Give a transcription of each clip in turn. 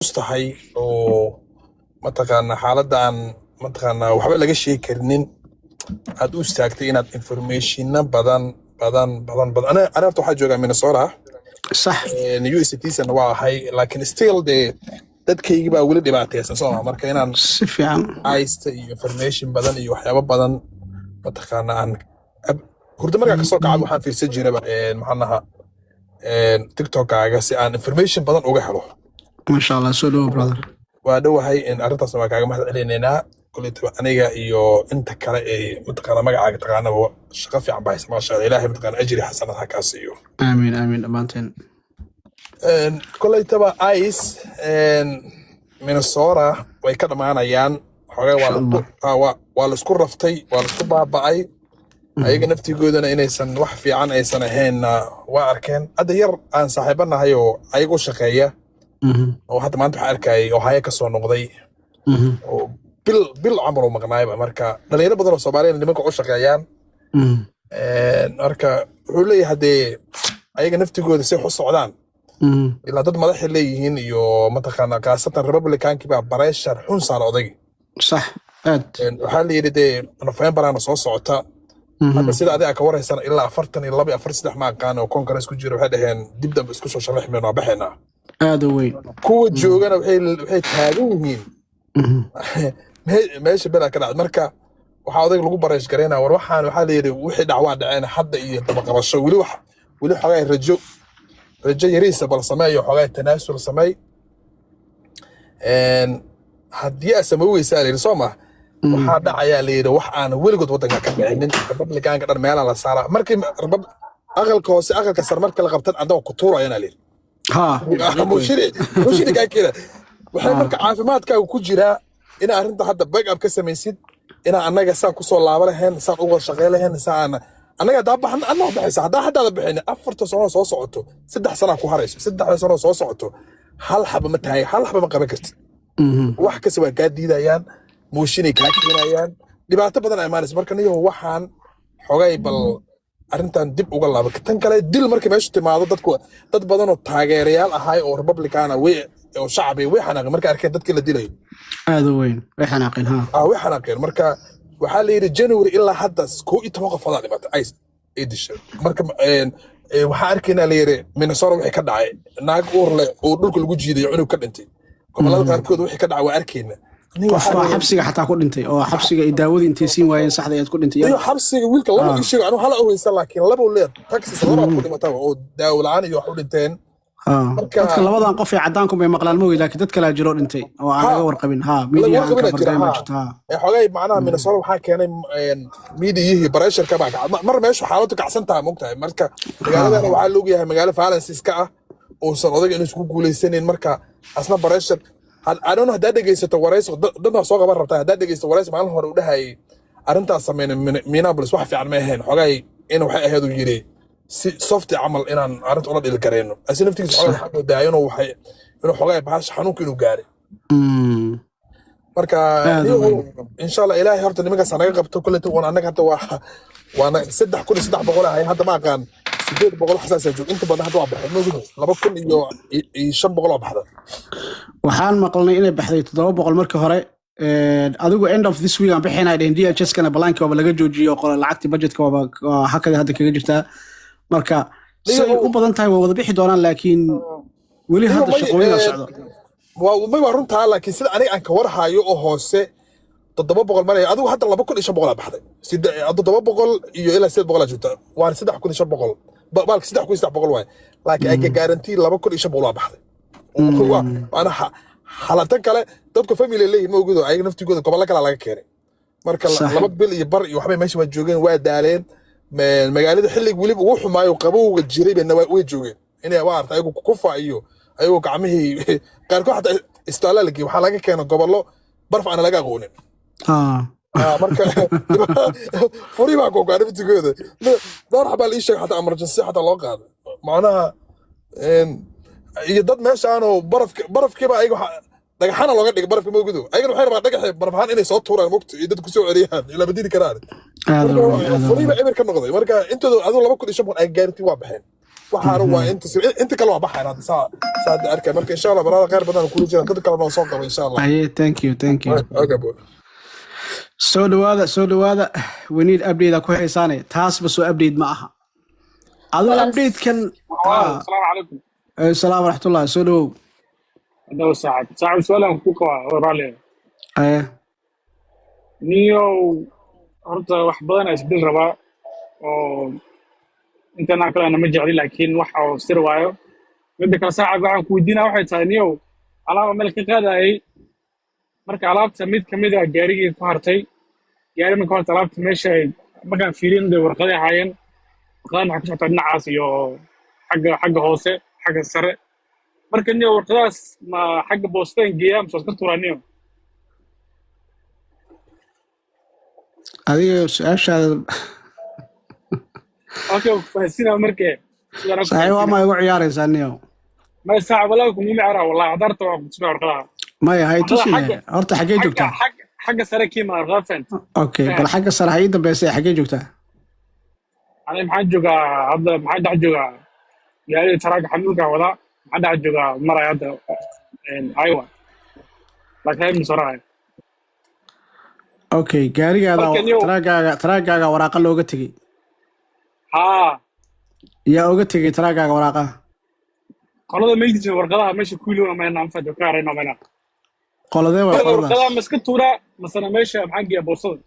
Tahay oo mataqaanaa xaaladda aan mataqaanaa waxba laga sheegi karinin aad u istaagtay inaad informationa badan badan badan badan. Ana horta waxaa joogaa Minnesota. US citizen waa ahay, laakiin still dee dadkaygii baa weli dhibaataysan, soo ma? Marka inaan Si fiican. ICE iyo information badan iyo waxyaabo badan mataqaanaa aan hurdo markaa kasoo kacab waxaan fiirsan jiraba, maxaan ahaa, TikTokkaaga si aan information badan uga helo. Maasha Allah, soo dhawo, brother. Waa dhowahay in arrintaasna waa kaaga mahad celinaynaa. Kolleytaba aniga iyo inta kale ee mataqaana magacaaga taqaanaba shaqo fiican baa haysa, maasha Allah. Ilaahay mataqaana ajri xasanad ha kaa siiyo. Aamiin, aamiin, dhammaanteen. Kolleytaba ICE Minnesota way ka dhammaanayaan xogay. Waa Insha Allah. Waa laisku raftay, waa laisku baaba'ay. Ayaga naftigoodana inaysan wax fiican aysan ahaynna waa arkeen. Hadda yar aan saaxiibanahay oo ayaga u shaqeeya oo hadda maanta waxaa arkayay Ohio ka soo noqday oo bil bil camal oo maqnaayba. Marka dhalinyaro badan oo Soomaaliya nimanka u shaqeeyaan. Marka wuxuu leeyahay haddee ayaga naftigooda si wax u socdaan ilaa dad madaxay leeyihiin iyo mataqaana khaasatan Republicankii baa pressure xun saara odaygi. Sax, aad. Waxaa la yidhi dee Novemberaana soo socota. Hadda sida adiga ka waraysana ilaa 42 afar saddex ma aqaan oo Congress ku jira waxay dhaheen dib dambe isku soo sharaxi mayno, waa baxaynaa. Aad u weyn. Kuwa joogana waxay taagan yihiin meesha belaa ka dhacday. Marka waxaa odayga lagu pressure garaynaa, war waxaan waxaa la yidhi wixii dhac waa dhaceen, hadda iyo dabaqabasho weli wax weli xogay rajo yariisa bal sameeyo, xogay tanaasul sameey. Haddii aad samey weysaa la yidhi, soo ma, waxaa dhacayaa la yidhi wax aan weligood waddanka ka dhicinin. Republicanka dhan meelaa la saaraa markii aqalka hoose, aqalka sare marka la qabtan adoo ku tuurayana la yidhi. Mushiri kaa keena waxay. Marka caafimaadkaaga ku jiraa inaa arrinta hadda back up ka samaysid, inaa annaga saan kusoo laaba lahayn, saan uga shaqayn lahayn, saan annaga haddaa baxna adna baxaysa. Haddaa haddaada bixin, 4ta sano soo socoto, 3 sanaa ku harayso, 3da sano soo socoto hal xaba ma tahay, hal xaba ma qaban kartid. Wax kasta waa kaa diidayaan, mooshinay kaa keenayaan, dhibaato badan ay imaanaysa. Marka niyo waxaan xogay bal arrintan dib uga laaba. Tan kale, dil markay meeshu timaado, dadku dad badan oo taageerayaal ahay oo Republicana way oo shacbi way xanaaqeen markay arkeen dadkii la dilayo. Aad u weyn, way xanaaqeen, ha. Ah, way xanaaqeen. Marka waxaa la yidhi January ilaa hadda 11 qofoodaa dhimatay ICE ay dishay. Marka waxaa arkaynaa la yidhi Minnesota wixii ka dhacay, naag uur leh oo dhulka lagu jiiday, cunug ka dhintay. Gobollada qaarkood wixii ka dhacay waa arkayna. Nin Qof waxaa baa la yidhi xabsiga xataa ku dhintay oo xabsiga ay daawadii intay siin waayeen saxda ayaad ku dhintay. Iyo xabsiga wiilka laba ii sheego anigu hala ogeysa, laakiin laba leer Texas laba ku dhimataba oo daawo la'aan iyo wax u dhinteen. Marka Dadka labadan qof ee caddaanku bay maqlaan moogi, laakiin dad kalaa jiro dhintay oo aan laga warqabin, ha. Laga Media aan warqabina ka jira fargayn baa ha. jirta, ha. Ee xogay macnaha Minnesota waxaa keenay mediayihii pressure-ka baa mar meeshu xaaladdu kacsan tahay, mogtahay. Marka magaaladana waxaa la ogyahay magaalo violence iska ah uusan odayga inuu isku guulaysanin. Marka asna pressure, I don't know haddaad dhegeysato waraysi dad waa soo qaban rabtaa. Haddaad dhegeysato waraysi maalin hore u dhahayay arrintaas sameynay Minneapolis wax fiican ma ahayn, xogay in waxay ahayd uu yidhi si soft camal inaan arrinta ula dhili karayno. Asi naftigiisa xogay waxaa moodaa inuu waxay inuu xogay bahasha xanuunka inuu gaaray. Marka Aad u niyow, weyn. Insha Allah Ilaahay horta nimankaas ha naga qabto. Kolleyta wan annaga hadda waa waana 3300 ahay hadda, ma aqaan, 800 xasaasaa joog. Inta badan hadda waa baxay, mogido 2000 iyo 500 oo baxda. Waxaan maqalnay inay baxday 700 markii hore. Adigu end of this week aan bixinay dhehen. DHS kana balaankii waaba laga joojiyey oo qole lacagtii budgetka waaba waa hakadii hadda kaga jirtaa. Marka si ay Niyow u badan tahay waa wada bixi doonaan, laakiin weli niyow hadda may shaqooyinaa socdo. Waa may, waa runtaa, laakiin sida aniga aan ka warhayo oo hoose 700 maraya. Adigu hadda 2500 aa baxday, 700 iyo ilaa 800 aa joogta, waana 3500 baalka 3300 waaye, laakiin ay guarantee 2500 waa baxday. Waana xalatan kale dadku family leeyihin, ma ogido, ayaga naftigooda gobollo kale laga keenay. Marka 2 bil iyo bar iyo waxbay meesha waa joogeen, waa daaleen. Magaalada xillig weliba ugu xumaayo qabowga jiray bayna way joogeen inay waa arta ayagu kufa iyo ayagoo gacmihii qaarkood xataa isbitaalla la geeyey. Waxaa laga keenay gobollo baraf aan laga aqoonin. Marka furi baa googaa naftigooda. Dhowr xabaa la ii sheegay xataa emergency xataa loo qaaday macnaha iyo dad meeshaanoo barafka barafkiiba ayaga dhagaxana looga dhigay barafka, ma ogido. Ayagana waxay rabaan dhagaxii baraf ahaan inay soo tuuraan, mogta, iyo dad kusoo celiyaan ilaa ma didi karaan. Aad u Marka weyn, aad u furiba weyn. Eber ka noqday. Marka intooda adigu 2500 ay guarantee waa baxeen. Waxaana waa inta inta kale waa baxayn hadda saa saa hadda arkay. Marka insha Allah baraada khayr badan kula jiraan, dad kalena oo soo qaba insha Allah. Aye, thank you, thank you. Okay, bro. Soo dhawaada, soo dhawaada. We need update ku haysaane, taasba soo update ma aha adoo Walaal. Update-kan ah. السلام عليكم. Salaam waraxmatullah, soo dhawow. هذا ساعد ساعد سؤال ku qabaa oo raalli. Aye. Niyow, horta wax badan aa isbedel rabaa oo intan aan kalena ma jecli, laakiin wax oo sir waayo. Midda kale, saacad, waxaan ku weydiinaa waxay tahay, niyow, alaaba meel ka qaadayay. Marka alaabta mid kamid ah gaarigii ku hartay. Gaari marka horta alaabta meesha ay markaan fiirin dee warqaday ahaayeen. Warqadan waxay ku socotaa dhinacaas iyo xagga hoose, xagga sare. Marka niyow, warqadahaas ma xagga boostaan geeyaa mise waad ka tuuraa, niyow? Adiga su-aashaada. Okay, ku fahansiinaa markee sidaan ku Saaxiib, waa fahansiinaa. Ma igu ciyaaraysaa, niyow? Ma saaca walaahi kuma ciyaara, wallahi hadarta waa ku tusnaa warqadaha. Maya, hay. Warqadaha tusine. Xagga Horta xaggee xagga joogtaa? Xagga sare kiima warqada fahant. Okay, bal xagga sare ha ii dambeysay, xaggee joogtaa? Ani maxaan joogaa hadda? Maxaan dhex joogaa gaariga taraaga xamuulka wadaa. Maxaan dhex joogaa maraya hadda Iowa, laakiin reer Minnesota. Okay, gaarigaada. Marka niyow Taraagaaga waraaqa looga tegey? Haa. Yaa oga tegey taraagaaga waraaqaha? Qolada meydisa warqadaha meesha kuilowna mayna anfad ka harayno mayna. Qoladee waay? Marka Qoladaas. Warqadaha ma iska tuuraa masana meesha maxaan geeyaa boostada?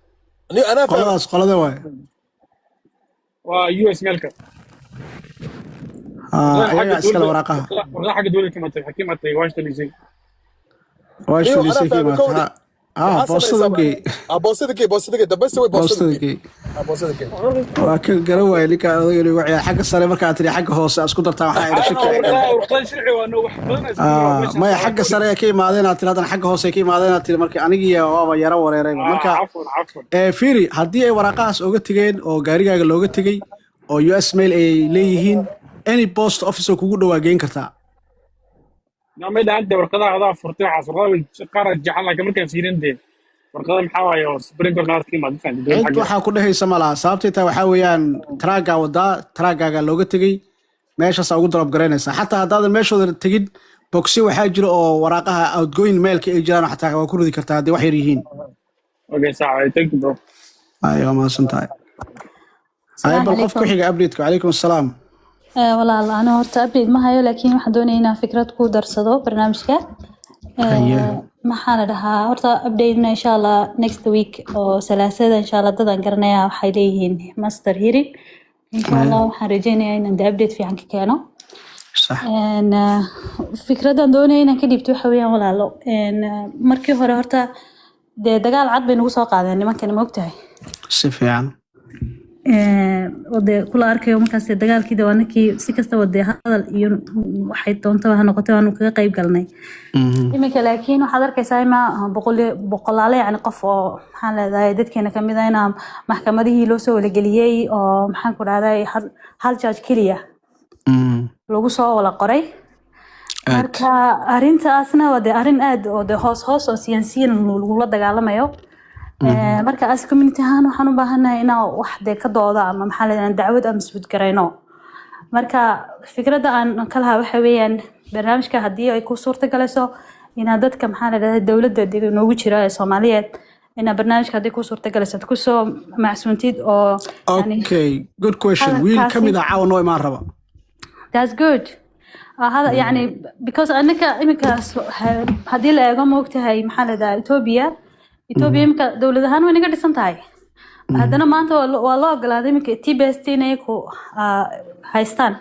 Ni anaa fahmay. Qoladaas qoladee waay? Waa US mailka. Ah, warqadaha xagga ayagaa iskale dowladda. Waraaqaha. Warqadaha xagga dowladda ka imatay, waxay ka imatay Washington DC. Washington Niyo DC anaa ka fahmay. imaatay. Kowdi. Ha ah Waxaa boostada samaysaa u geey. Ah, boostada gey, boostada gey, dambaysta way boostada Boostada gey. geey. Ah, boostada gey. Waa ka garan waayay ninka odayga inuu igu ciyaar xagga sare. Markaa tiri xagga hoose aad isku dartaa, waxaa ila shaki. Warqadaha warqadaha sharci waa no wax badan aa isbedel rabaa Ah, meeshaas. maya, xagga sare ay ka imaadeen aad tiri, haddana xagga hoose ay ka imaadeen aad tiri. Marka anigii waaba yaro wareerayba marka. Cafwan, cafwan. Fiiri, haddii ay waraaqahaas oga tegeen oo gaarigaaga looga tegey oo US mail ay leeyihiin, any post office oo kugu dhowaa geyn kartaa. May dhahan dee warqadaha adaa furtay waxaas warqadaha way qaar jeexan, laakiin markaan fiirin dee warqada maxaa waaye oo Supreme Court qaar ka imaad fahanti dowladda Cid xaggeeda. Waxaa ku dhehaysa ma laha. Sababtay tahay waxaa weeyaan taraagaa wadaa, taraagaaga looga tegey, meeshaasaa ugu drop garaynaysaa. Xataa haddaadan meeshooda tegin, boxyo waxaa jira oo waraaqaha outgoing mailka ay jiraan, xataa waa ku ridi kartaa hadday wax yar yihiin. Okay, saac, thank you, bro. Ay, waa mahadsan tahay. Ay, Asalaamu bal qof ku calaykum. xiga update-ka. Calaykum assalaam. Walaal, ana horta update ma hayo, laakiin waxaan doonaya inaan fikrad ku darsado barnaamijka. Haye. Maxaa la dhahaa, horta update-na insha Allah next week oo Salaasada insha Allah dadaan garanaya waxay leeyihiin master hearing insha Haye. Allah. Waxaan rajeynayaa inaan de update fiican ka keeno. Sax. Fikraddan doonaya inaan ka dhiibto waxa weeyaan, walaalo, markii hore horta dee dagaal cad bay nagu soo qaadeen nimankani, ma ogtahay? Si fiican. Oo dee kula arkayo markaas dee dagaalkii de waa ninkii si kastaba dee hadal iyo waxay doontaba ha noqotay waanu kaga qayb galnay. Iminka laakiin waxaad arkaysaa ima boqol boqolaale yacni qof oo maxaan leedahay dadkeena kamid ah inaa maxkamadihii loo soo walageliyey oo maxaan ku dhahday hal judge keliya lagu soo wala qoray. Marka arrintaasna waa dee arrin aad oo dee hoos hoos oo siyaasiyiin lagula dagaalamayo. Marka as community ahaan waxaan u baahanahay inaan wax dee ka dooda ama maxaa leedahay dacwad ama sud garayno. Marka fikradda aan ka lahaa waxa weeyaan barnaamijka haddii ay ku suurta galayso inaad dadka maxaa la dhahdaa dowladda dee noogu jira ee Soomaaliyeed inaad barnaamijka haddii ku suurta galayso aad kusoo macsuuntid oo yani Okay, good question. Wiil ka hadalkaasi mid ah caawa noo imaan raba. That's good. هذا يعني because anaka imika haddii la eego, ma ogtahay, maxaa la dhahaa, Ethiopia imika dowlad ahaan way naga dhisan tahay, haddana maanta waa loo ogolaaday iminka TBST inay ku haystaan.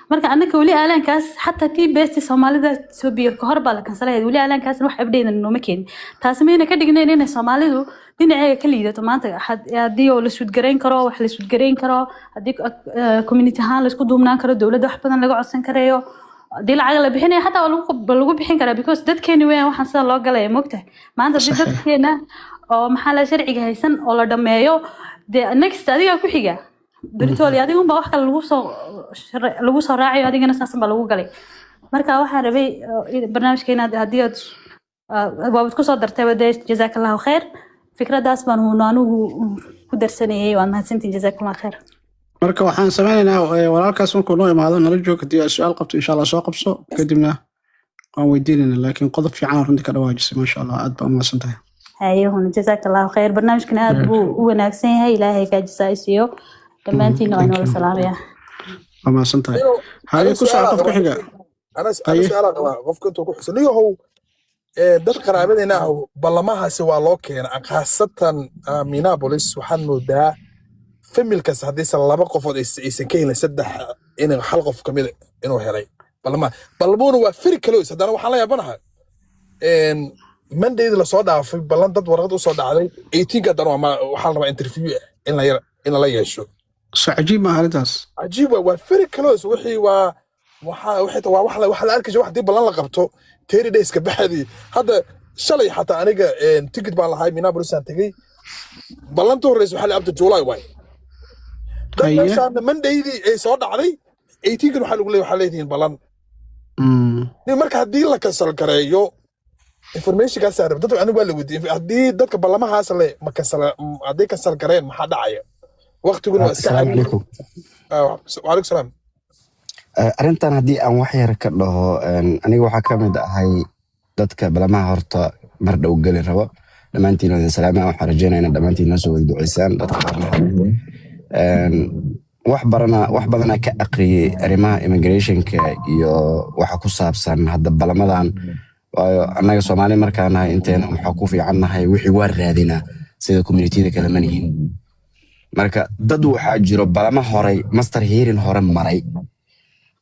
Marka annaka weli aalaankaas xataa TBST Soomaalida Ethiopia ka hor baa la kansalay, weli aalaankaas wax update nooma keenin. Taasi mayna ka dhignayn inay Soomaalidu dhinaceega ka liidato maanta. Haddii oo la suudgarayn karo, wax la suudgarayn karo, haddii community ahaan la isku duubnaan karo, dowladda wax badan laga codsan karayo, haddii lacag la bixinayo xataa waa lagu bixin karaa, because dadkeeni weeyaan waxaan sida loo galaya, mogtahay? Maanta haddii dadkeena oo maxaa la sharciga haysan oo la dhameeyo, dee next adigaa ku xiga beritooli, adigunba wax kale lagu soo raacayo, adigana saasan baa lagu galay. Marka waxaan rabay barnaamijka inaad haddii aad waabad kusoo dartayba dee jazaak Allahu khayr. Fikradaas baan anigu ku darsanayay. Waad mahadsantihin, jazaak Allah khayr. Marka waxaan sameynaynaa, walaalkaas markuu noo imaado nala joog. Haddii aad su-aal qabto, insha Allah soo qabso, kadibna waan weydiinayna. Laakiin qodob fiican oo runtii ka dhawaajisay, maasha Allah, aad baa umahadsan tahay. Hayahuna, jazaaka Allahu khayr. Barnaamijkan aad buu u wanaagsan yahay. Ilaahay kaa jasaa isiiyo dhammaantiinna. Waa Thank inoola you. salaamaya. Waa mahadsan tahay. Haye, Ana ku soco. su-aalaa Qof ku qabaa. xiga. Ana Haye. su-aalaa qabaa qofka intuu ku xusan niyahow. Dad qaraabadeena ah ballamahaasi waa loo keena, khaasatan Minneapolis. Waxaad moodaa familkaas haddiisan laba qofood aysan ka helin, saddex in hal qof kamid inuu helay ballamaha. Ballamuhuna waa very close. Haddana waxaan la yaabanahay, Mondayda lasoo dhaafay ballan dad warqad usoo dhacday 18ka. Haddana waxaa la rabaa interview in lala yeesho. So cajiib maaha arrintaas? Cajiib waa very close. Wixii waa waxa wixii waa wax la arkaysa, wax haddii ballan la qabto 30 days ka baxdii. Hadda shalay xataa aniga ticket baan lahay, Minneapolis aan tegey. Ballanta horreysa waxaa la abta July waay dad meeshaan Mondaydii ay soo dhacday 18kan waxaa lagu leeyahay waxaa leedihiin ballan. Nin marka haddii la cancel gareeyo informationkaas rab dadka, aniga waa la weydiiyey haddii dadka ballamahaas le ma cancel, haddii cancel gareen maxaa dhacaya? Waqtiguna waa iska Asalaamu cariiri. calaykum. Waalaikum salaam. Arrintan haddii aan wax yar ka dhaho, aniga waxaa ka mid ahay dadka balamaha horta mar dhow geli rabo. Dhammaantiin waa idin salaama. Waxaan rajeynaya inaad dhammaantiin noo soo wada duceysaan dadka balamaha. Wax barana, wax badanaa ka aqriyey arrimaha immigrationka iyo waxa ku saabsan hadda balamadan, waayo annaga Soomaali markaan nahay inteena waxaa ku fiican nahay wixii waa raadinaa, sida communityyada kale ma nihin. Marka dad waxaa jiro balama horay master hearing hore maray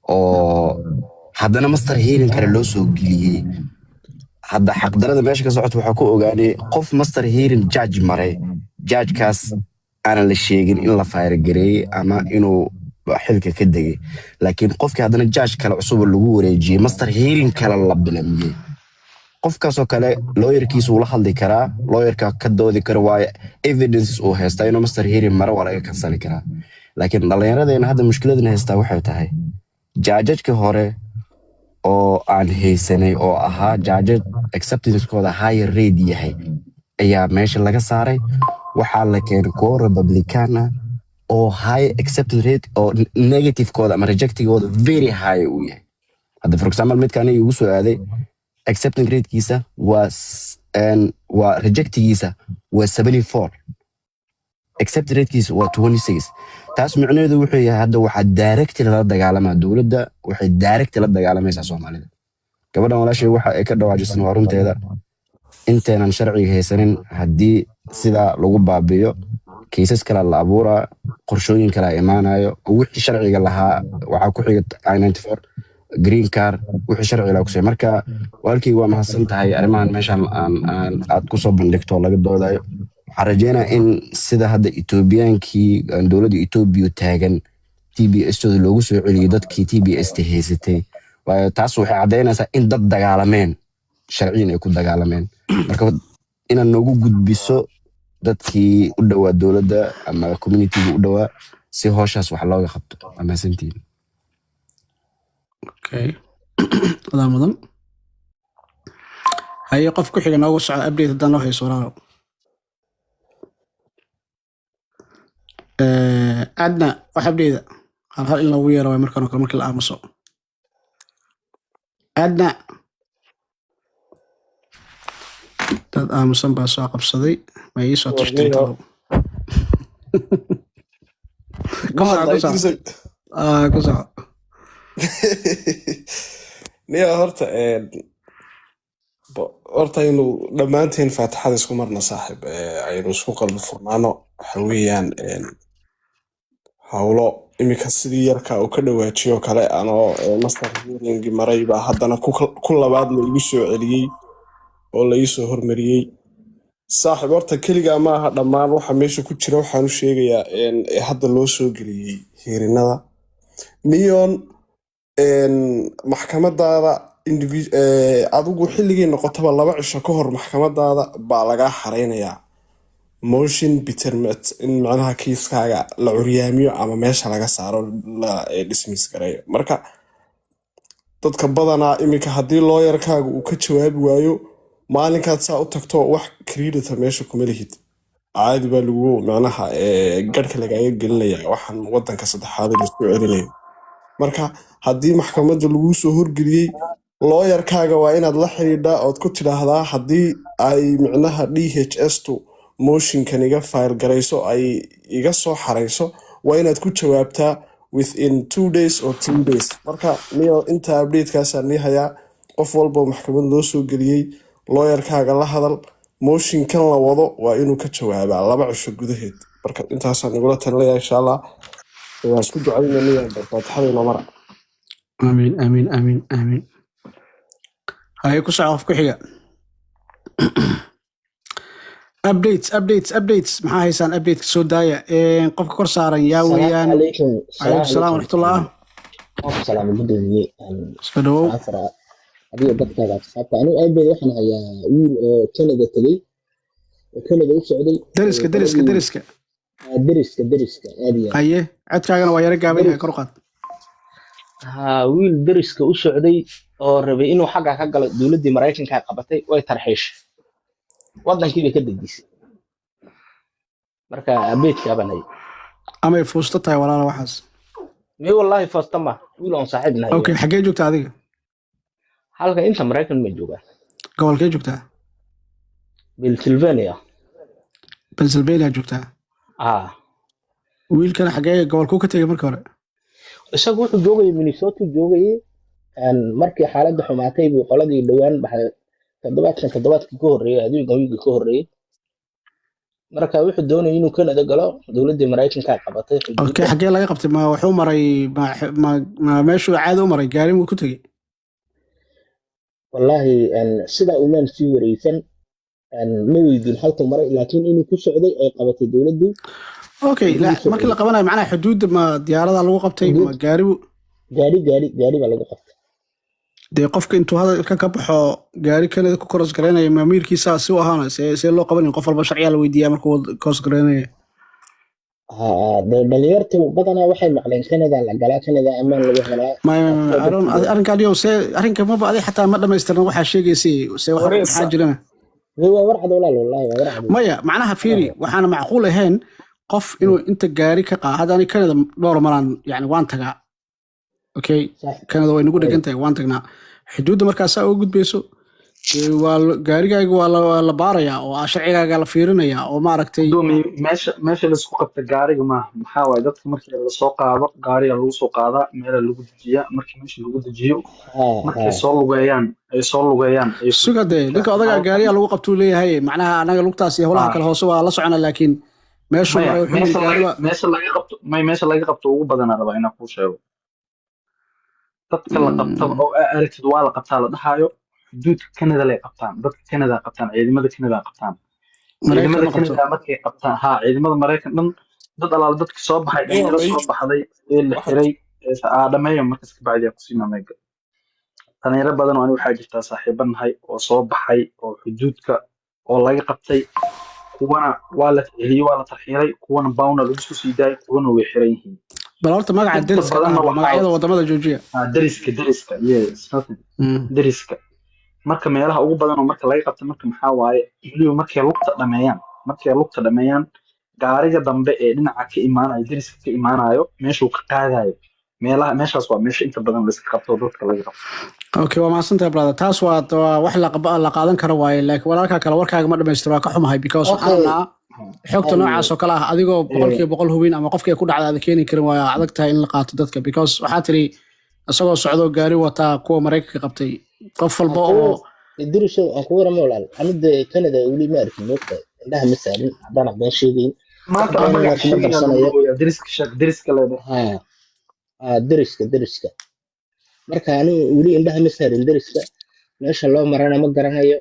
oo haddana master hearing kale loo soo geliyey. Hadda xaqdarada meesha ka socoto waxaa ku ogaanay qof master hearing judge maray, judgekaas aanan la sheegin in la fire gareeyey ama inuu xilka ka degay, laakiin qofkii haddana judge kale cusub oo lagu wareejiyey, master hearing kale la bilamiyey. Qofkaasoo kale lawyerkiisa wuu la hadli karaa, lawyerka ka doodi karo, waayo evidences uu haystaa inuu master hearing maro, waa laga canceli karaa. Laakiin dhallinyaradeena hadda mushkiladan haystaa waxay tahay judgeka hore oo aan haysanay oo ahaa judge acceptancekooda higher rate yahay ayaa meesha laga saaray. Waxaa la keenay kuwo Republican ah oo high acceptance rate oo negativekooda ama rejectigooda very high uu yahay. Hadda, for example, midka aniga igu soo aaday acceptance ratekiisa waa waa rejectigiisa waa 74, accept ratekiisa waa 26. Taas micnaheedu wuxuu yahay hadda waxaa direct lala dagaalamaa dowladda, waxay direct la dagaalamaysaa Soomaalida. Gabadhan walaashay waxa ay ka dhawaajisan waa runteeda. Inteenan sharciga haysanin haddii sidaa lagu baabiyo, cases kale la abuuraa, qorshooyin kale imaanayo oo wixii sharciga lahaa waxaa ku xiga I-94, green card, wixii sharciga lahaa kusoo. Marka walaalkay, waa mahadsan tahay arrimahan meeshan aan aad kusoo bandhigto oo laga doodayo. Waxaan rajeynaya in sida hadda Etoobiyaankii aan dowladda Etoobiya taagan TPS tooda loogu soo celiyey dadkii TPS ta haysatay, waayo taas waxay caddaynaysaa in dad dagaalameen, sharciyan ay ku dagaalameen. Marka inaad noogu gudbiso dadkii u dhowaa dowladda ama communityga u dhowaa si howshaas wax looga qabto. Waa mahadsantihiin. Okay, adaa mudan. Haye, qof ku xiga noogu socda. Update haddaan loo hayso, walaalow. Adna wax update hal hal in loogu yeero waay markan oo kale markii la aamuso. Adna dad aamusan baa soo qabsaday, ma ii soo tashtay? Warniyo. Talow. Ma Ku soco. hadla. Ku soco. Idrisow. Ah, ku soco. Niyo horta horta aynu dhammaanteen faatixada isku marna, saaxib. Aynu isku qalbi furnaano. Waxa weeyaan howlo iminka sidii yarka uu ka dhawaajiyo kale anoo master hearing maray baa haddana ku labaad la igu soo celiyey oo la ii soo hormariyey. Saaxib, horta keligaa maaha, dhammaan waxa meesha ku jira waxaan u sheegayaa ee hadda loo soo geliyey hearingada niyon maxkamadaada adigu xilligii noqotaba 2 cisho ka hor maxkamadaada baa lagaa xareynayaa motion determinate in macnaha kiiskaaga la curyaamiyo ama meesha laga saaro, la dismiss gareeyo. Marka dadka badanaa iminka haddii lawyerkaaga uu ka jawaabi waayo maalinkaad saa u tagto, wax credita meesha kuma lihid. Caadi baa lagu macnaha garhka lagaaga gelinaya waxaan wadanka saddexaad laisku celinayo. Marka haddii maxkamadda laguu soo horgeliyey, looyarkaaga waa inaad la xidhiidhaa ood ku tidhaahdaa, haddii ay micnaha DHS tu motionkan iga file garayso, ay iga soo xarayso, waa inaad ku jawaabtaa within 2 days or 3 days. Marka niyo, inta updatekaasaa nii hayaa. Qof walbo maxkamad loo soo geliyey, looyarkaaga la hadal. Motionkan la wado waa inuu ka jawaabaa 2 cisho gudaheed. Marka intaasaan igula talinaya, insha Allah. Waa isku ducaynaya, faatixada inoo mara. Amiin, amiin, amiin, amiin. Haye, ku soco qof ku xiga. Updates, updates, updates. Maxaa haysaan? Update soo daaya. Qofka kor saaran yaa السلام weeyaan? عليكم. Calaykum السلام salaam عليكم. Waraxmatullah. Salaam gudoomiye. Soo dhawow. Afra adiga dadkaaga asxaabta. Anigu aad waxaan hayaa wiil oo Canada tegey oo Canada u socday. Deriska, deriska, qoladii deriska. Deriska, deriska, aad iyo aad. Haye, codkaagana waa yaro gaaban yahay, kor u qaad. Haa, wiil deriska u socday oo rabay inuu xagga ka galo, dowladdii Maraykanka qabatay, way tarxiishay, wadankii bay ka dejisay. Marka update-kaa baan hayay. Amay fuusto tahay, walaala, waxaas? May, wallaahi foosta ma, wiil oon saaxiib nahay. Okay, xaggee joogtaa adiga? Halka inta Maraykan ma joogaa. Gobolkee joogtaa? Pennsylvania. Pennsylvania joogtaa? Ah. Wiilkan xaggee gobolkuu ka tegay marka hore? Isagu wuxuu joogayay Minnesota joogayay. Markii xaaladda xumaatay buu qoladii dhowaan baxday, toddobaadkan, toddobaadkii ka horreeyay, adiga wiigii ka horreeyay. Marka wuxuu doonayay inuu Canada galo, dowladdii Maraykanka qabatay Okay. xuduudda. Xaggee laga qabtay? Ma wuxuu maray ma meeshuu caadi u maray? Gaari muu ku tegey? Wallaahi sidaa umaan sii wareysan, ma weydiin halkuu maray, laakiin inuu ku socday ay qabatay dowladdu. Okay. Xuduud La, markii la socday. qabanayo, macnaha xuduudda, ma diyaarada lagu qabtay, ma Xuduud. gaari buu? Gaari, gaari, gaari baa lagu qabtay. Dee qofka intuu hadalkan ka baxo gaari Canada ku cross garaynaya, maamiirkiisa si u ahaana, see loo qabanaya? Qof walba sharciyaa la weydiiyaa markuu cross garaynaya. Haa, dee dhalinyartu badanaa waxay maqleen Canada la galaa, Canada ammaan lagu helaa. Maya, maya, taasoo I don't- darteed arrinkan yow, see arrinka maba adi xataa ma dhamaystirna waxaa sheegaysay, see wax maxaa jirana? Waa warcad walaal, wallahi waa warcad. Maya, macnaha fiiri, waxaana macquul ahayn qof inuu inta gaari ka qaado. Hadda ani Canada dhowr maraan, yani waan tagaa, okay? Canada way nagu dhegan tahay, waan tagnaa. Xuduudda markaasaa uga gudbayso, dee waa gaarigaaga waa la baarayaa oo sharcigaaga la fiirinayaa oo maaragtay. Gudoomiye, meesha laisku qabta gaariga maaha. Maxaa waaye, dadka markii lasoo qaado gaariga lagu soo qaadaa, meela lagu dejiyaa. Markii meesha lagu dejiyo, markay soo lugeeyaan, ay soo lugeeyaan ay Suga dee, ninka odagaa gaariyaa lagu qabtuu leeyahay. Macnaha anaga lugtaas iyo howlaha kale hoose waa la socona, laakiin meeshuu maya maray wuxuu yidhi meesha gaari laga waa meesha laga qabto, may, meesha laga qabto ugu badanaa rabaa inaan kuu sheego. Dadka la qabta oo aragtid waa la qabtaa la dhahaayo, xuduudka Canada lay qabtaan. Dadka Canada qabtaan, ciidamada Canada qabtaan. Maraykan Ciidamada ma qabto. Canada markay qabtaan, ha, ciidamada Maraykan dhan, dad alaala dadka soo baxay, dhalinyaro soo baxday ee la xiray ee aa dhameeyo. Markas ka bacdi ku siinaa meega. Dhalinyaro badan oo ani waxaa jirtaa saaxiibo nahay oo soo baxay oo xuduudka oo laga qabtay. Kuwana waa la celiyey, waa la tarxiilay, kuwana bawna lagu soo sii daayay, kuwana way xiran yihiin. Bal horta magaca Inta deriska badanna ah waxaa magacyada wadamada joojiya. Ah, deriska, deriska, yes, nothing. Deriska marka meelaha ugu badan oo marka laga qabta, marka maxaa waaye, weliba markay lugta dhameeyaan, gaariga dambe ee dhinaca ka imaanayo, deriska ka imaanayo, meeshuu ka qaadayo meelaha, meeshaas waa meesha inta badan la iska qabto oo dadka laga qabto. Okay, waa mahadsantahay, brother. Taas waa wax la qaadan karo waaye, laakiin walaalkaa kale warkaaga ma dhamaystiro. Waa ka xumahay, because waxaan rabnaa xogta noocaas oo kale ah adigoo 100% hubin ama qofkii ku dhacda aad keeni karin, waa adag tahay in la qaato dadka, because waxaa tiri isagoo socdo gaari wataa kuwa Maraykanka qabtay. Qof walba oo Idrisow, aan kugu waramo walaal. Anida Canada weli ma arkin, moogta, indhaha ma saarin, haddaan been sheegayn. Maanta wax aan beenana magac kuma sheegaya lagu darsanayo. gooyaa. Deriska sheeg, deriska leedahay. Ha, deriska, deriska. Marka anigu weli indhaha ma saarin deriska, meesha loo marana ma garanayo.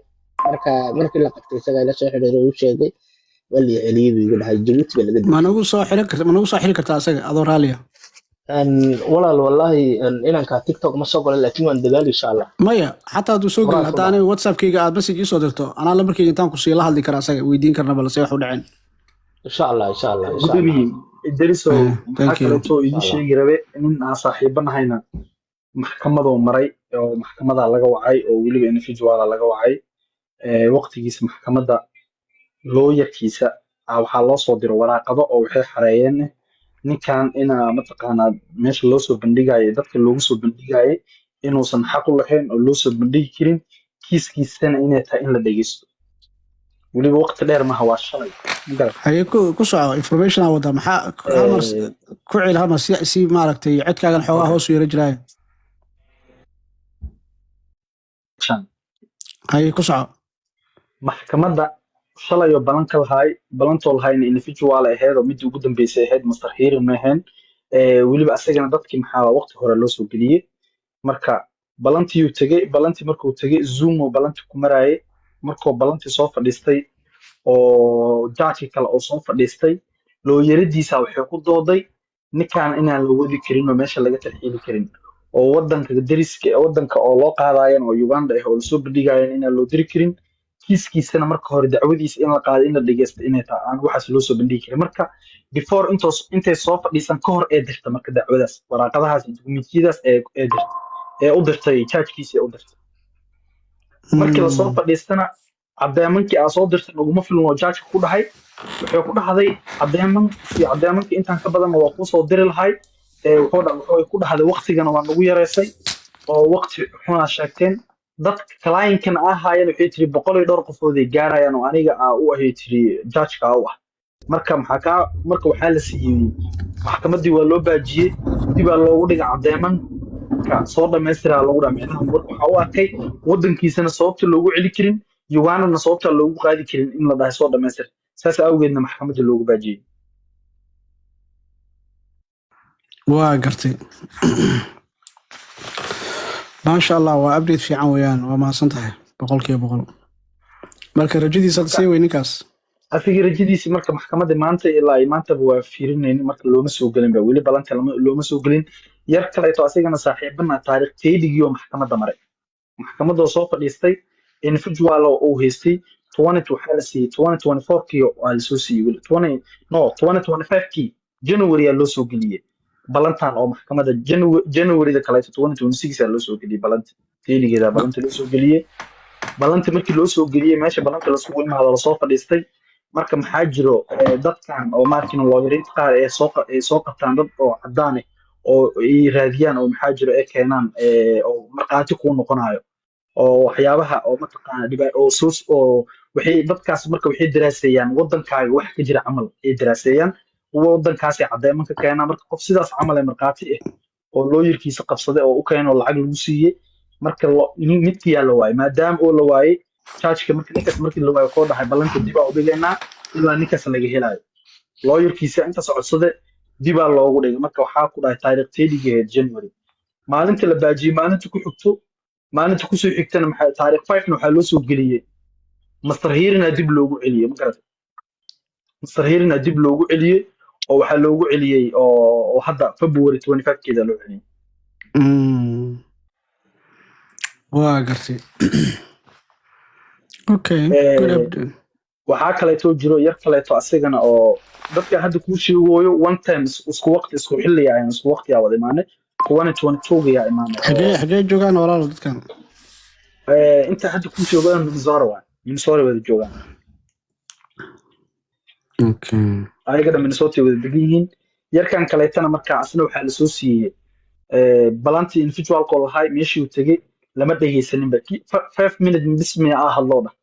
Marka markii la qabtay isagaa ila soo xidhiiray oo u sheegay, waa la celiyey buu igu dhahay, Jabuuti baa laga Ma dejiyey. nagu soo xiran karta, ma nagu soo xiri kartaa isaga adoo raaliya? Walaal, wallaahi inanka TikTok ma soo galo, laakiin waan dadaali, insha Allah. Maya, xataa hadduu soo gelin Qoraal hadda soo aniga WhatsAppkayga aad message iisoo dirto, anaa lambarkayga intaan ku siiyo la hadli karaa isaga, weydiin karna bal se wax u dhaceen. Insha Allah, insha Allah, insha Allah. Gudoomiye Idrisow, maxaa Thank you. kaleeto Insha idin Allah. sheegi rabe, nin aan saaxiibo nahayna maxkamadoo maray oo maxkamadaa laga wacay oo weliba individuala laga wacay. Waqtigiisa maxkamadda looyarkiisa Waxaa loo soo diray waraaqado oo waxay xareeyeen ninkan inaa mataqaanaa meesha loo soo bandhigayo, dadka loogu soo bandhigayo, inuusan xaq u lahayn oo loo soo bandhigi karin, kiiskiisana inay tahay in la dhegeysto. Weliba waqti dheer maha, waa shalay, ma garat? Haye, ku soco, information aa wadaa. Maxaa hal mar ku celi, hal mar si maaragtay codkaagan xoogaa hoos u yara jiraayo. Shan. Haye, ku soco. Maxkamadda shalayoo balan ka lahaay, balantoo lahayna individual ahayd oo midii ugu dambeysay ahayd, master hearing ma ahayn. Weliba asagana dadkii maxaa waqti hore loo soo geliyey. Marka balantiiyuu tegey. Balantii markuu tegey, Zoom oo balantii ku maraayay. Markuu balantii soo fadhiistay oo judge kale oo soo fadhiistay, looyaradiisa waxay ku dooday ninkan inaan la wadi karin oo meesha laga tarxiili karin oo wadanka deriska, wadanka oo loo qaadayan oo Uganda ah oo lasoo bandhigayan inaan loo diri karin, kiiskiisana marka hore dacwadiisa in la qaado, in la dhegeysto inay tahay, aan waxaas loo soo bandhigi karin. Marka before intoos intay soo fadhiisan ka hor ee dirta marka dacwadaas, waraaqadahaas iyo dukumentiyadaas ee dirta ee u dirtay judgekiisa ee u dirtay. Markii lasoo fadhiistana, caddeemankii aa soo dirtay naguma filin oo judgeka ku dhahay. Wuxuu ku dhahday caddeeman iyo caddeemankii intaan ka badanna waa kuu soo diri lahay. Wuxuu ku dhahday waqtigana waa nagu yareysay oo waqti xunaa sheegteen. Dadka client-kan ahaayeen, waxay tiri, 100 iyo dhowr qofood ay gaarayaan oo aniga aa u ahay, tiri, judgeka aa u ah. Marka maxaa kaa marka waxaa la siiyey maxkamaddii, waa loo baajiyey, dibaa loogu dhigay, caddeemanka soo dhamaystiraa loogu dhaha. Micnaha marka waxaa u arkay waddankiisana sababta loogu celi karin, Ugandana sababta loogu qaadi karin in la dhahay soo dhamaystir. Saas awgeedna maxkamadda loogu baajiyey. Waa gartay, maasha Allah, waa update fiican weeyaan. Waa mahadsan tahay 100%. Marka rajadiisa hadda sii wey ninkaas. Asiga rajadiisi marka maxkamadda maanta ilaa ay maantaba waa fiirinayni. Marka looma soo gelin ba weli balanta, looma soo gelin. Yar kaleeto asigana saaxiibana taariikh teydigii oo maxkamadda maray, maxkamadoo soo fadhiistay, individual oo uu haystay 20 waxaa la siiyey 2024 kii waa lasoo siiyey weli 20, no, 2025 kii January aa loo soo geliyey balantan oo maxkamadda January-da kaleeto 2026 aa loo soo geliyey balanta teydigeeda. Balanta loo soo geliyey, balanta markii loo soo geliyey, meesha balanta lasugu imaado, lasoo fadhiistay. Marka maxaa jiro dadkan oo maarkin looyariinta qaar ee soo qabtaan dad oo cadaan ah oo ay raadiyaan oo maxaa jiro ay keenaan oo markhaati kuu noqonayo oo waxyaabaha oo mataqaana dhiba oo soo oo waxay dadkaas marka waxay daraaseeyaan wadankaaga wax ka jira camal ay daraaseeyaan, wadankaasay cadeyman ka keenaan. Marka qof sidaas camal ee markhaati ah oo looyarkiisa qabsaday oo u keenay oo lacag lagu siiyey, marka midkiyaa la waayey. Maadaama oo la waayey judgeka, marka ninkaas markii la waayo, koo dhahay ballanta dib aa u dhigaynaa ilaa ninkaas laga helayo. Looyarkiisa intaas codsade, dibaa loogu dhigay. Marka waxaa ku dhahay taariikh teedigeed January maalinta la baajiyey, maalinta ku xigto, maalinta kusoo xigtana maxaa taariikh 5 na waxaa loo soo geliyey master hearing dib loogu celiyey, ma garatay? Master hearing dib loogu celiyey oo waxaa loogu celiyey oo hadda February 25 keeda loo celiyey. Waa gartay, okay, good update. Waxaa kaleeto jiro yar kaleeto asigana oo dadka hadda kuu sheegooyo one time isku waqti, isku xilli ayaan, isku waqti aa wada imaanay, 2022 yaa imaanay. Xagee joogaan, walaalo, dadkan? Inta hadda kuu sheegoyan Minnesota waay, Minnesota wada joogaan. Ayagana Minnesota wada degan yihiin. Yarkan kaleetana marka asna waxaa lasoo siiyey balantii individualkoo lahay. Meeshii uu tegey lama dhegeysaninba. 5 minute bismiya ah hadloo dhah,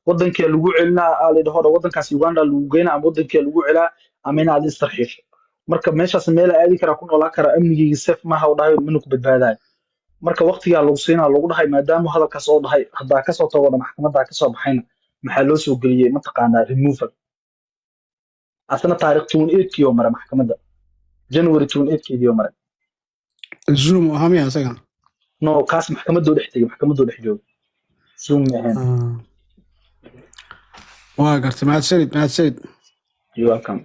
wadankee lagu celinaa aa la dhaho, wadankaas Uganda lagu geynaa ama wadankee lagu celaa ama inaad istarxiisho. Marka meeshaas meel aadi karaa, ku noolaan karaa, amnigeyga safe maaha u dhahay, mana ku badbaadayo. Marka waqtigaa lagu siinaa lagu dhahay. Maadaama hadalkaas oo dhahay haddaa kasoo tago dha maxkamaddaa kasoo baxayna, maxaa loo soo geliyey mataqaanaa removal. Asna taariikh 28 kii oo maray maxkamadda, January 28 keedii oo maray. Zoom oo hamiya isaga? No, kaas maxkamadoo dhex tegey, maxkamadoo dhex jooga, Zoom ma ahayn. Ah. Waa gartay, mahadsanid, mahadsanid. You welcome.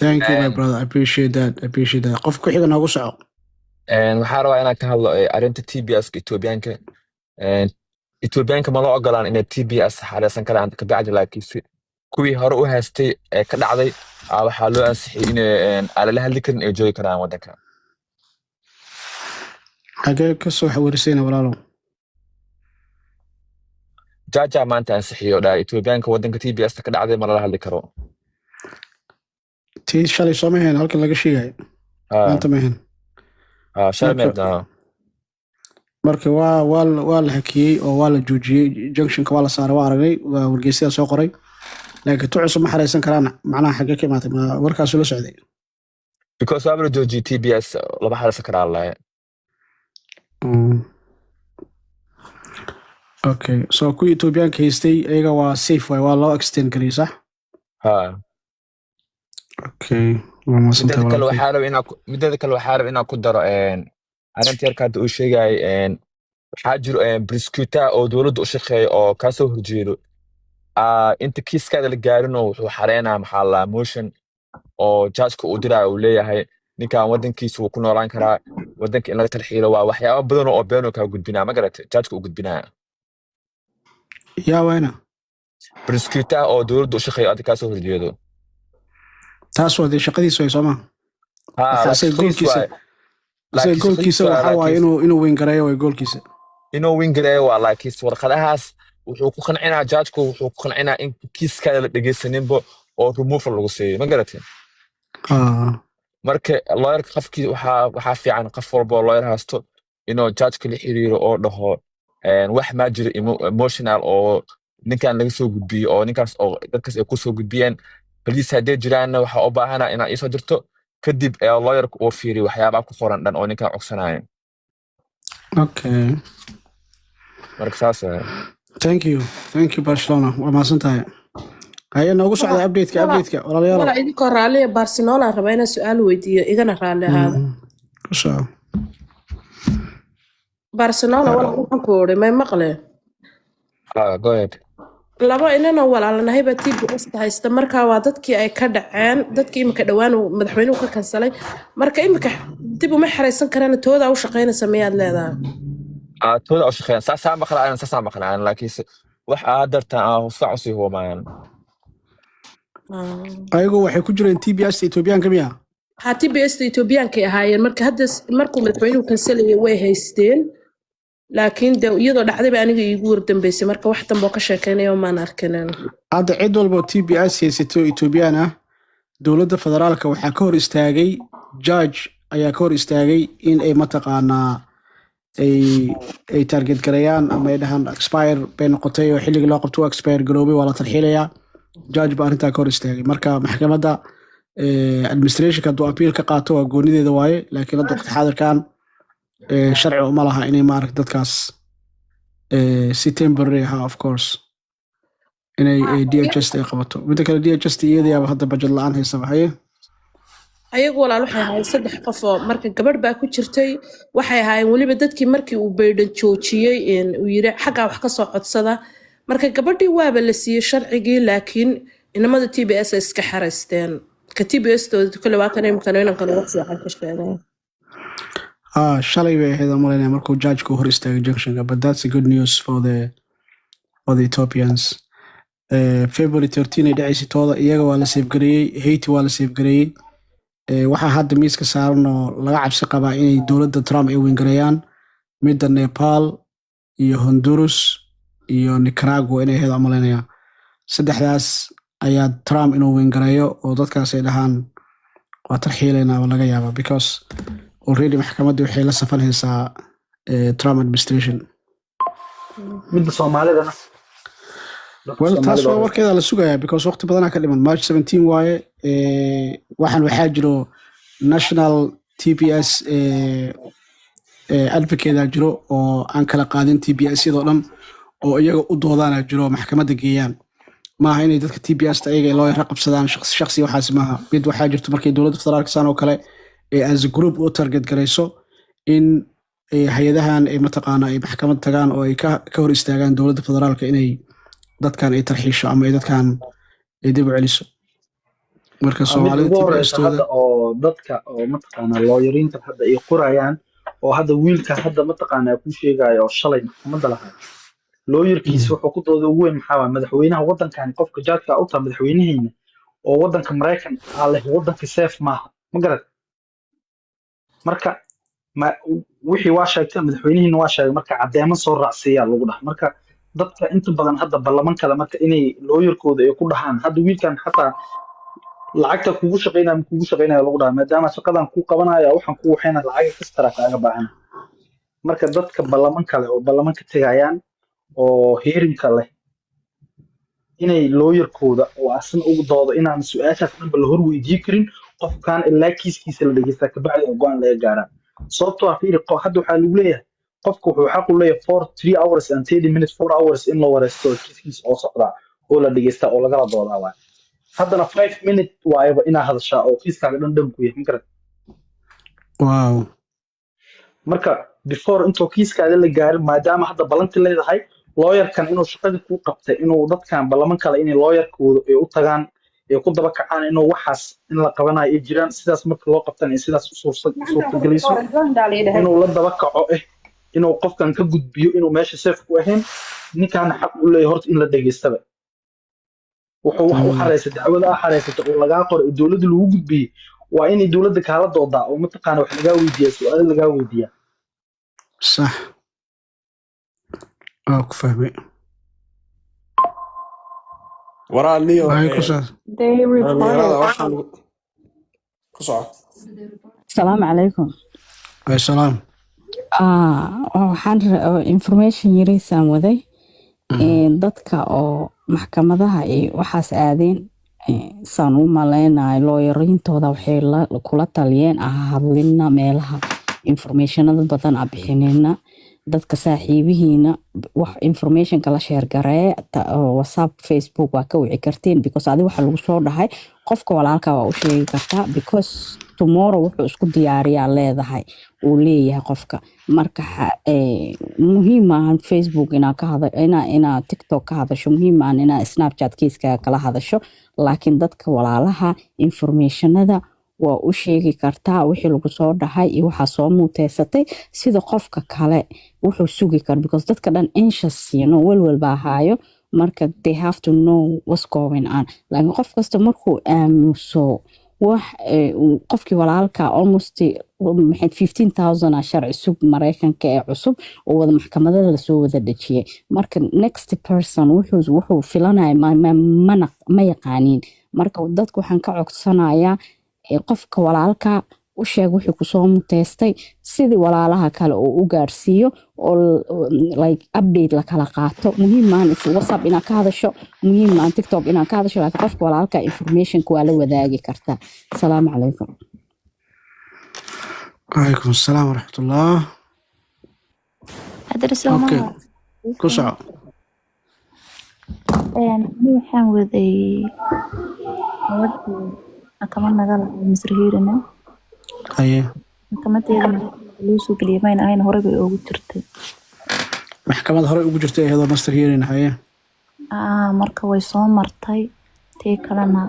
Thank you, my brother. I appreciate that, I appreciate that. Qof ku xiga noogu soco. Waxaa rabaa inaan ka hadlo arrinta TPS ka Etoobiyaanka. Etoobiyaanka ma loo ogolaan inay TPS xareysan karaan kabacdi, laakiinse kuwii hore u haystay ee ka dhacday waxaa loo ansixiyey inay aan lala hadli karin, ay joogi karaan waddanka. Xagee ka soo xawirisayna, walaalow? Judge maanta ansixiyo dhaa Etoobiyaanka waddanka TPS ka dhacday ma lala hadli karo. Tii shalay soo ma ahayn halkan laga sheegayo? Ha. Maanta ma ahayn? Ha, shalay. Marka meedna. Marka waa la hakiyey oo waa la joojiyey, injunctionka waa la saaray, waa aragnay, waa wargeysyada soo qoray, laakiin tu cusub ma xareysan karaan. Macnaha xaggee ka imaatay? Ma warkaasu la socday? Because waaba la joojiyey TPS, lama xareysan karaa lahay. Okay, so kuwii Ethiopianka haystay iyaga waa safe waay, waa loo extend gariyey, sax? Ha. Okay, waa mahadsantahay. Mideeda kale, walaalkay. waxaa raba inaa ku- mideeda kale waxaa raba inaan ku daro arrinta yarka hadda uu sheegayay. Waxaa jiro prosecutor oo dowladda u shaqeeya oo kaa soo horjeedo. Inta kiiskaada la gaarinoo wuxuu xareynaa, maxaa la, motion oo judgeka uu diraayo, uu leeyahay ninkan wadankiisa wuu ku noolaan karaa, wadanka in laga tarxiilo waa waxyaabo badan oo beenoo kaa gudbinaa, ma garatay? Judgeka uu gudbinaa. Yaa wayna? Prosecutor oo dowladda u shaqeeyo adiga kaa soo horjeedo. Taas waa dee shaqadiisa way, sooma? Ha. Waxa laakiin asaga shaqadiis goalkiisa waay asaga laakiin shaqadiis goalkiisa waay waxaa waaye laakiin inuu win gareeyo way goalkiisa. Inuu win gareeyo waa, laakiin warqadahaas wuxuu ku qancinaa judgeku, wuxuu ku qancinaa in kiiskaada la dhegeysaninbo oo removal lagu siiyo, ma garatay? Ah. Marka lawyerka qofkii waxaa fiican qof walba oo lawyer haysto inuu judgeka la xiriiro oo dhaho wax maa jiro emotional oo ninkan laga soo gudbiyo oo ninkaas oo dadkaas ay kusoo gudbiyeen. Please, haddee jiraanna waxaa u baahana inaa iisoo dirto. Kadib ee lawyerka uu fiiriyo waxyaabaha ku qoran dhan oo ninkan codsanaayo. Okay. Marka saas waay. Thank you, thank you, Barcelona, waa mahadsan tahay. Haye, noogu socda updateka. Wala Updateka, walaalayaalow. Wala idinkoo raalliya, Barcelona raba inaan su-aal weydiiyo, igana raalli ahaada. Ku soco. Barcelona, wala waxaan ku odhi, may maqleen? Ah, go ahead. Laba inanoo walaalanahay baa TPS haysta. Marka waa dadkii ay ka dhaceen, dadkii imika dhowaan uu madaxweynuhu ka kansalay. Marka imika dib uma xeraysan karaan, toodaa u shaqaynaysa miyaad leedahay? Ah, tooda u shaqeeyaan, saasaa maqlaan, saasaa maqlaan, laakiinse wax aad dartaan ah sac usii huumayaan. Ayagu waxay ku jireen TPS Ethiopianka miya? Ha, TPS Ethiopiankay ahaayeen. Marka hadda markuu madaxweynuhu kansalayay way haysteen, laakiin de iyadoo dhacday ba aniga iigu wardambeysay. Marka wax dambe oo ka sheekeynaya maan arkinin. Hadda cid walba oo TPS haysatay oo Ethiopian ah, dowladda federaalka waxaa ka hor istaagay judge ayaa ka hor istaagay in ay mataqaanaa ay target gareeyaan ama ay dhahaan expire bay noqotay oo xilligii loo qabto waa expire garoobay, waa la tarxiilayaa. Judge baa arrintaa ka hor istaagay. Marka maxkamadda administrationka hadduu appeal ka qaato waa goonideeda waaye, laakiin hadda waqti xaadirkan sharci uma laha inay maaragta dadkaas si temporary aha, of course, inay DHS ay qabato. Midda kale, DHS iyadayaaba hadda budget la-aan haysaba. Haye. Ayagu walaal waxay ahaayeen saddex qof oo marka gabadh baa ku jirtay. Waxay ahaayeen weliba dadkii markii uu Biden joojiyey in uu yiri xaggaa wax kasoo codsada. Marka gabadhii waaba la siiyey sharcigii, laakiin inamada TPS ay iska xaraysteen ka TPS tooda kale. Waa kan imikana inankan uga fiican ka sheegay. Ah, shalay bay ahayd aan malaynaya markuu judge-ka hor istaagay injunctionka, but that's a good news for the Ethiopians. February 13 ay dhacaysay tooda, iyaga waa la save gareeyey. Haiti waa la save gareeyey. Waxaa hadda miiska saaran oo laga cabsi qabaa inay dowladda Trump ay weyngareeyaan midda Nepal iyo Honduras iyo Nicaragua inay ahayd aan malaynaya. Saddexdaas ayaa Trump inuu weyngareeyo oo dadkaas ay dhahaan waa tarxiilaynaa laga yaabaa, because already maxkamaddii waxay la safanaysaa Trump administration. Midda Soomaalidana, dadka Well, taas Soomaalida waa warkeeda la sugayaa, because waqti badanaa ka dhiman. March 17 waaye. Waxaan waxaa jiro national TPS advocate jiro oo aan kala qaadin TPS yadoo dhan oo iyaga u doodaana jiro oo maxkamadda geeyaan. Maaha inay dadka TPS ta ayaga loo yara qabsadaan shakhsi shakhsi, waxaas maaha. Mid waxaa jirto markay dowladda federaalka saan oo kale ee as a group u target garayso in hay-adahan ay mataqaana ay maxkamad tagaan oo ay ka hor istaagaan dowladda federaalka inay dadkan ay tarxiisho ama ay dadkan ay dib u celiso. Marka Midda Soomaalida ugu TPS horeysa tooda hadda oo dadka oo mataqaanaa lawyeriinta hadda ay qorayaan oo hadda wiilka hadda mataqaanaa ku sheegaya oo shalay maxkamadda lahaa, lawyerkiisa wuxuu ku dooda ugu weyn maxaa waay? Madaxweynaha waddankan, qofka judgeka u taha madaxweynaheyna oo waddanka Maraykan aa leh, waddanka safe maaha, ma garad? Marka ma wixii waa sheegtay, madaxweynihiina waa sheegay, marka caddeemo soo raacsiiyaa lagu dhaha. Marka dadka inta badan hadda ballaman kale marka inay lawyerkooda ay ku dhahaan hadda wiilkan xataa Lacagta kugu shaqaynaya ma kugu shaqaynaya lagu dhaha, maadaama shaqadan kuu qabanaya waxaan ku waxayna lacag extra kaaga baahan. Marka dadka ballaman kale oo ballaman ka tegayaan oo hearingka leh, inay lawyerkooda oo asna ugu doodo inaan su-aashaas dhanba la hor weydiin karin qofkan ilaa kiiskiisa la dhegeystaa, kabacdi oo go-aan laga gaaraa. Sababtoo ah fiiri, hadda waxaa lagu leeyahay qofka wuxuu xaq u leeyahay 4, 3 hours and 30 minutes, 4 hours in la wareysto kiiskiisa oo socdaa oo la dhegeystaa oo lagala doodaa waay. Haddana 5 minute waayaba inaa hadashaa oo kiiskaaga dhan dhan ku yahay, ma garat? Wow. Marka before intoo kiiskaada la gaarin, maadaama hadda ballanti leedahay, lawyerkan inuu shaqadii kuu qabtay, inuu dadkan ballaman kale inay lawyerkooda ay u tagaan, ay ku daba kacaan, inuu waxaas in la qabanayo ay jiraan, sidaas marka loo qabtan ay sidaas u suurtagelayso inuu la daba kaco, inuu qofkan ka gudbiyo inuu meesha safe ku ahayn, ninkaana xaq u leeyahay horta in la dhegeystaba. Wuxuu wax u xareysay dacwada a xareysatay oo lagaa qoray oo dowladda lagu gudbiyey, waa inay dowladda kaala doodaa oo mataqaana wax lagaa weydiiyaa, su-aalo lagaa weydiiyaa. Sax, waa ku fahmay. Waraa niyo. Waxay ku saa They dhalinyarada reported. Waxaan ku soco. Asalaamu calaykum. Salaam. Waxaan information yariisaan waday. Dadka oo maxkamadaha iyo waxaas aadeen, saan u maleynayo looyariintooda waxay kula taliyeen aha hadlina meelaha, informationada badan a bixinina, dadka saaxiibihiina wax informationka la share garee, WhatsApp, Facebook waa ka wici kartiin, because adi waxa lagu soo dhahay qofka walaalka waa u sheegi kartaa, because tomorrow wuxuu isku diyaariyaa leedahay uu leeyahay qofka. Marka muhiim maahan Facebook inaa ka hada, inaa TikTok ka hadasho, muhiim maahan inaa Snapchat kiiskaaga kala hadasho, laakiin dadka walaalaha informationada waa u sheegi kartaa wixii lagu soo dhahay iyo waxaa soo muuteysatay, sida qofka kale wuxuu sugi karo, because dadka dhan anxious welwel baa haayo. Marka they have to know what's going on. Laakiin qof kasta markuu aamuso wax qofkii walaalka almost maxay 15,000 a sharci sug Mareykanka ee cusub oo wada maxkamadada lasoo wada dhejiyay. Marka next person wuxuu filanaya ma yaqaaniin. Marka dadka waxaan ka codsanayaa, qofka walaalka u sheeg wuxuu kusoo muteystay, sidii walaalaha kale oo u gaarsiiyo oo like update la kala qaato. Muhiim maahan WhatsApp inaad ka hadasho, muhiim maahan TikTok inaad ka hadasho, laakiin qofka walaalka informationka waa la wadaagi kartaa. Asalaamu calaykum. Calaykum asalaam waraxmatullah. Okay, ku soco. Ani waxaan waday gabadhii maxkamad naga lahayd master hearing. Haye. Maxkamadeeda loo soo geliyay mayna ahayn, horey bay ugu jirtay. Maxkamad horey ugu jirtay iyadoo master hearing, haye. Marka way soo martay, tii kalena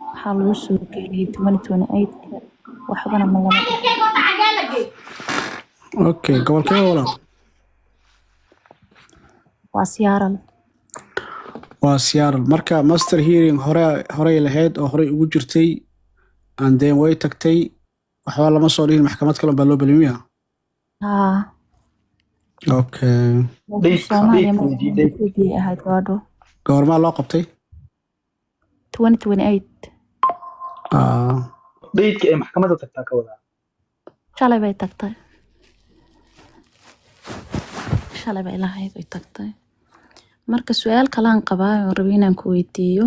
waxaa loo soo geliyay 2028, waxbana ma lama. Okay, gobolkee walaal? Waa Seattle. Waa Seattle. Marka master hearing hore horey lahayd oo horey ugu jirtay, and then way tagtay, waxba lama soo dhihin, maxkamad kale baa loo belimiya. Haa. Okay. Laakiin Soomaaliya markii Ethiopia ahayd gabadhu. Goormaa loo qabtay? 2028. Dateka ay maxkamadda tagtaa ka wadaa. Shalay bay tagtay, shalay bay lahayd ay tagtay. Marka su-aal kalaan qabaa oo rabay inaan ku weydiiyo.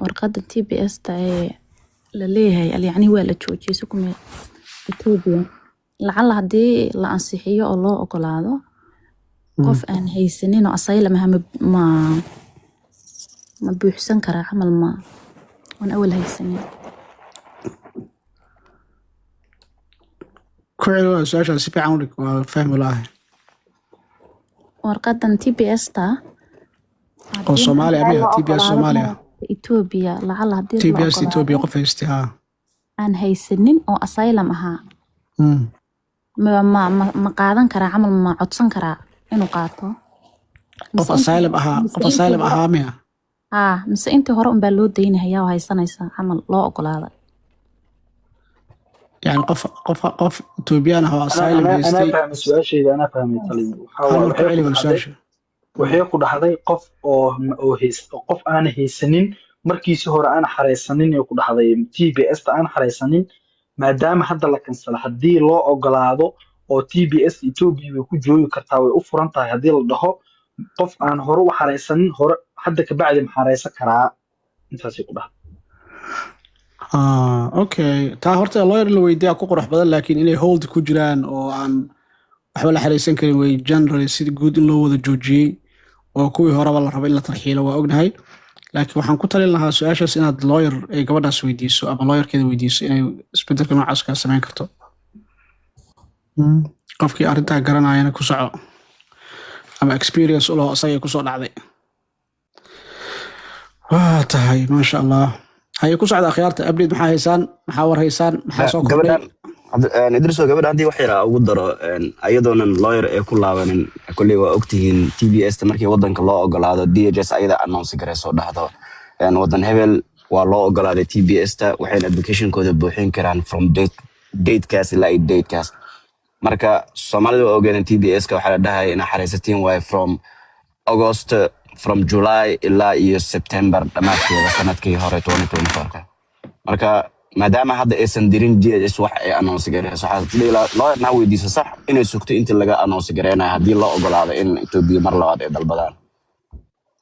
Warqadda TPS ta ee la leeyahay yacni waa la joojiyay si kumeel Ethiopia, lacala haddii la ansixiyo oo loo ogolaado, qof aan haysanin oo asylum ah ma buuxsan karaa camal, ma oon awal haysanin? Ku celi waa su-aashaan, si fiican u dhig, waa fahmi la'ahay. Warqadan TPS ta Oo Soomaaliya miya? TPS Soomaaliya? Ethiopia lacala haddii la TPS Ethiopia ogolaado qof haystay, haa. aan haysanin oo asylum ahaa, ma qaadan karaa camal, ma codsan karaa inuu qaato? Qof asylum ahaa, Mise qof intii asylum hore ahaa miya? Haa, mise intii hore unbaa loo daynahaya oo haysanaysa camal loo ogolaaday? Yani qof Ethiopian ah oo anaa asylum anaa anaa haystay. Fahmay su-aashayda, anaa fahmay taliya. Waxaa Hal waa mar ku waxay celi ku bal dhacday su-aasha. Waxay ku dhacday qof oo hayst, qof aan haysanin. Markiisi hore aan xareysanin ee ku dhahday TPS ta aan xareysanin, maadaama hadda la cancel-a, haddii loo ogolaado oo TPS Ethiopia way ku joogi kartaa, way u furan tahay haddii la dhaho, qof aan hore u xareysanin hore hadda kabacdi ma xareysan karaa? Intaasay ku dhahday. Ah, okay, taa horta lawyer in la weydiiyaa ku qurux badan, laakiin inay hold ku jiraan oo aan waxba la xareysan karin way generally si guud in loo wada joojiyey oo kuwii horeba la rabo in la tarxiilo waa ognahay. Laakiin waxaan ku talin lahaa su-aashaas inaad lawyer ay gabadhaas weydiiso ama lawyerkeeda weydiiso inay isbedelka noocaas kaa samayn karto. Qofkii arrintaa garanayana ku soco ama experience u laho isagay kusoo dhacday. Waa tahay, maasha Allah. Haye, ku socda akhyaarta. Update maxaa haysaan? Maxaa war haysaan? Maxaa soo kordhay? Gabadhan Idriso, gabadha haddii wax yar ugu daro, ayadoonan lawyer ee ku laabanin, kolley waa ogtihiin TPS ta markii wadanka loo ogolaado, DHS ayada announce gareyso, dhahdo wadan hebel waa loo ogolaaday TPS ta, waxayna applicationkooda buuxin karaan from date datekaas ilaa iyo datekaas. Marka Soomaalida waa ogeedeen TPS ka waxaa la dhahaya inaa xareysatiin waaye from August, from July ilaa iyo September dhammaadkeeda sanadkii hore 2024. Marka maadaama hadda aysan dirin DHS wax ay announce gareyso, waxaa dhihi lahaa lawyerna ha weydiiso sax inay sugto intii laga announce gareynayo haddii loo ogolaado in Ethiopia mar labaad ay dalbadaan,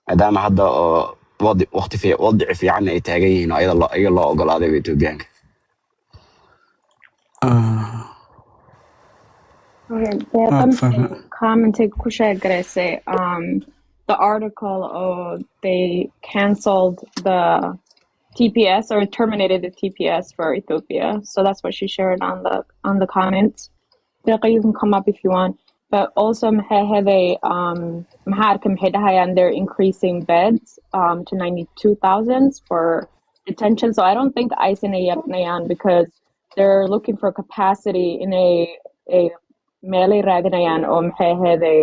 maadaama hadda oo waqti wadici fiican ay taagan yihiin oo ayaga loo ogolaaday Ethiopiaanka. Ah, Okay, waa deeqa fahma. Commented ku sheegaraysay the article, oh, they canceled the TPS or terminated the TPS for Ethiopia. So that's what she shared on the comments. Deeqa, you can come up if you want. But also maxay ahaday maxaa arkay, maxay dhahayaan they're increasing beds to 92,000 for detention. So I don't think ICE inay yaranayaan because they're looking for capacity inay ay meelay raadinayaan oo maxay ahaday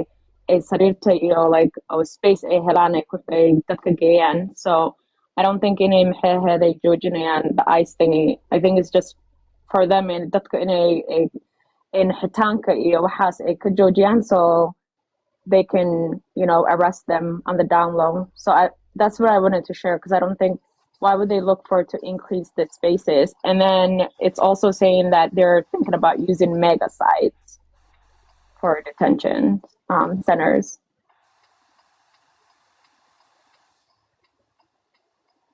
ay sariirta iyo like oo space ay helaan ay ku ay dadka geeyaan. So I don't think inay maxay ahaday joojinayaan the ICE thingy. I think it's just for them in dadka inay ay in xitaanka iyo waxaas ay ka joojiyaan so they can arrest them on the down low. So I that's what I wanted to share, because I don't think, why would they look for to increase the spaces? And then it's also saying that they're thinking about using mega sites for detention centers.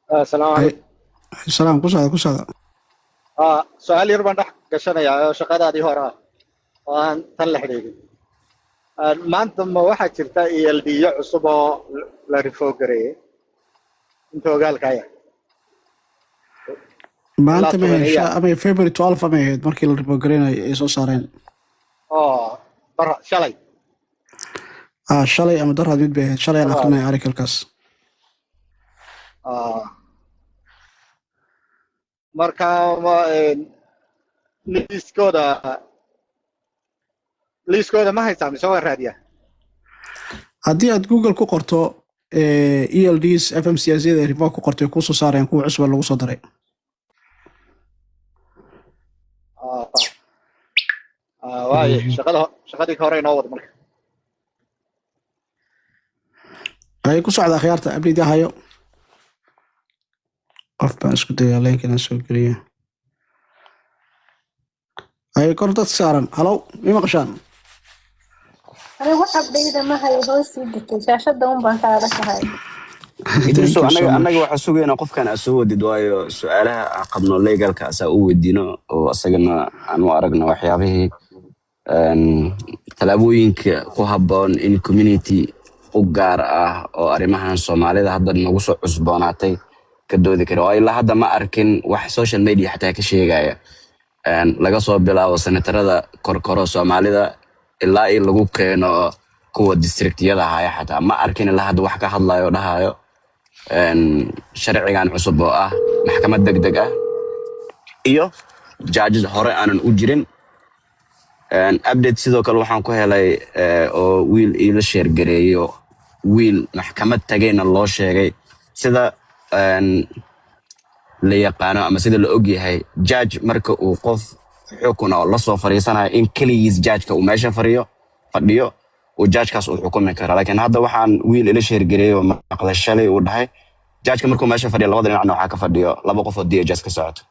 Asalaamu calaykum. Salaam, ku socda, ku socda. Su-aal yar baan dhex gashanayaa oo shaqadaadii hore ah oo aan tan la xidhiidhin. Maanta ma waxaa jirta ELD-yo cusub oo la revoke gareeyey inta ogaalkaya? Maanta ilaa ma 10. Ama February 12 amay ahayd markii la revoke gareynayo ay soo saareen. Oo bara shalay. Ah, shalay ama daraad mid bay ahayd. Shalay aan akrinaya articlekaas. Marka liiskooda ma haysaa mise waan raadiyaa? Haddii aad Google ku qorto ELDs FMCS yada revoke ku qortay, kusoo saarayaan kuwa cusub ee lagu soo daray. Waaye shaqadii ka hore inoo wada marka. Ay ku socda akhyaarta, update hayo. Qof baan isku dayaa link inaan soo geliyo. Ay kor dad saaran, halow, mi maqashaan? Aniga wax update ma hayo, hoos sii degtay shaashada un baan ka adakahay. Thank Idriso, you so annaga much. Annaga waxaa sugaynaa qofkan aad soo wadid, waayo su-aalaha aan qabno legalka asaa u weydiino oo asagana aan u aragno waxyaabihii tallaabooyinka ku habboon in community u gaar ah oo arrimahan Soomaalida hadda nagu soo cusboonaatay ka doodi kara, oo ilaa hadda ma arkin wax social media xataa ka sheegaya. Laga soo bilaabo senatarada korkoro Soomaalida ilaa in lagu keeno kuwa districtyada haya, xataa ma arkin ilaa hadda wax ka hadlayo oo dhahayo sharcigan cusub oo ah maxkamad deg deg ah iyo judges hore aanan u jirin. Update sidoo kale waxaan ku helay oo wiil iila share gareeyo, wiil maxkamad tagayna loo sheegay sida la yaqaano ama sida la ogyahay, judge marka uu qof xukun oo lasoo fariisanayo in keligiis judgeka uu meesha fadhiyo uu judgekaas uu xukumi karo. Laakiin hadda waxaan wiil ila share gareeyo oo maqlay shalay uu dhahay Judgeka markuu meesha fadhiyo, labada dhinacna waxaa ka fadhiyo laba qof oo DHS ka socoto.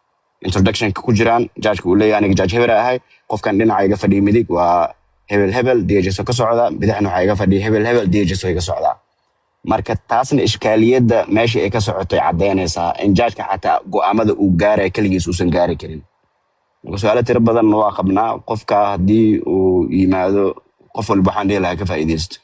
Introductionka ku jiraan, judgeka uu leeyahay, "Aniga judge hebel ahay, qofkan dhinaca iga fadhiya midig waa hebel hebel, DHS oo ka socda, bidixna waxaa iga fadhiya hebel hebel, DHS oo iga socdaa." Marka taasna ishkaaliyadda meesha ay ka socotay caddaynaysaa in judgeka xataa go'aamada uu gaaraya keligiis uusan gaari karin. Marka su-aalo tiro badan waa qabnaa. Qofka haddii uu yimaado, qof walba waxaan dhihi lahaa ka faa'iidaysto.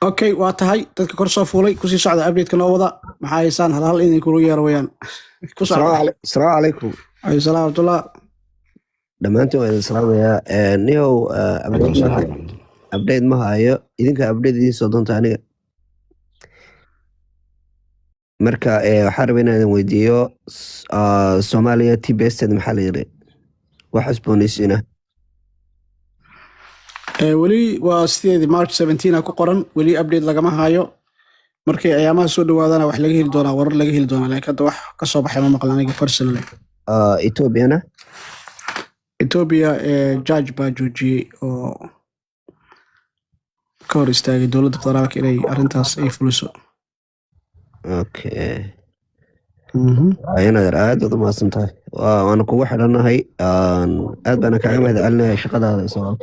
Okay, waa tahay. Dadka kor soo fuulay, kusii socda, update-ka noo wada. Maxaa haysaan? Hal hal idin kulu yeero weyaan, ku socda. Asalaamu calaykum. Alayhi salaam waraxmatullah. Dhammaantiin waa idin salaamayaa. Nihow, Calaykum update ma salaam. hayo, update ma hayo. Idinka update idiin soo doonta aniga. Marka waxaan rabay inaan idin weydiiyo Soomaaliya TPS-teeda maxaa la yiri, wax cusboonaysiina? Weli waa sideedii March 17 a ku qoran, weli update lagama hayo. Markay ayaamaha soo dhawaadana wax laga heli doonaa, warar laga heli doonaa, laakiin hadda wax ka soo baxay ma maqlan aniga personally. Ethiopiana? Ethiopia judge baa joojiyey oo ka hor istaagay dowladda federaalka inay arrintaas ay fuliso. Okay. Inaad aad baad u mahadsan tahay. Waana kugu xidhanahay. Aad baana kaaga mahad celinaya shaqadaada isagoo.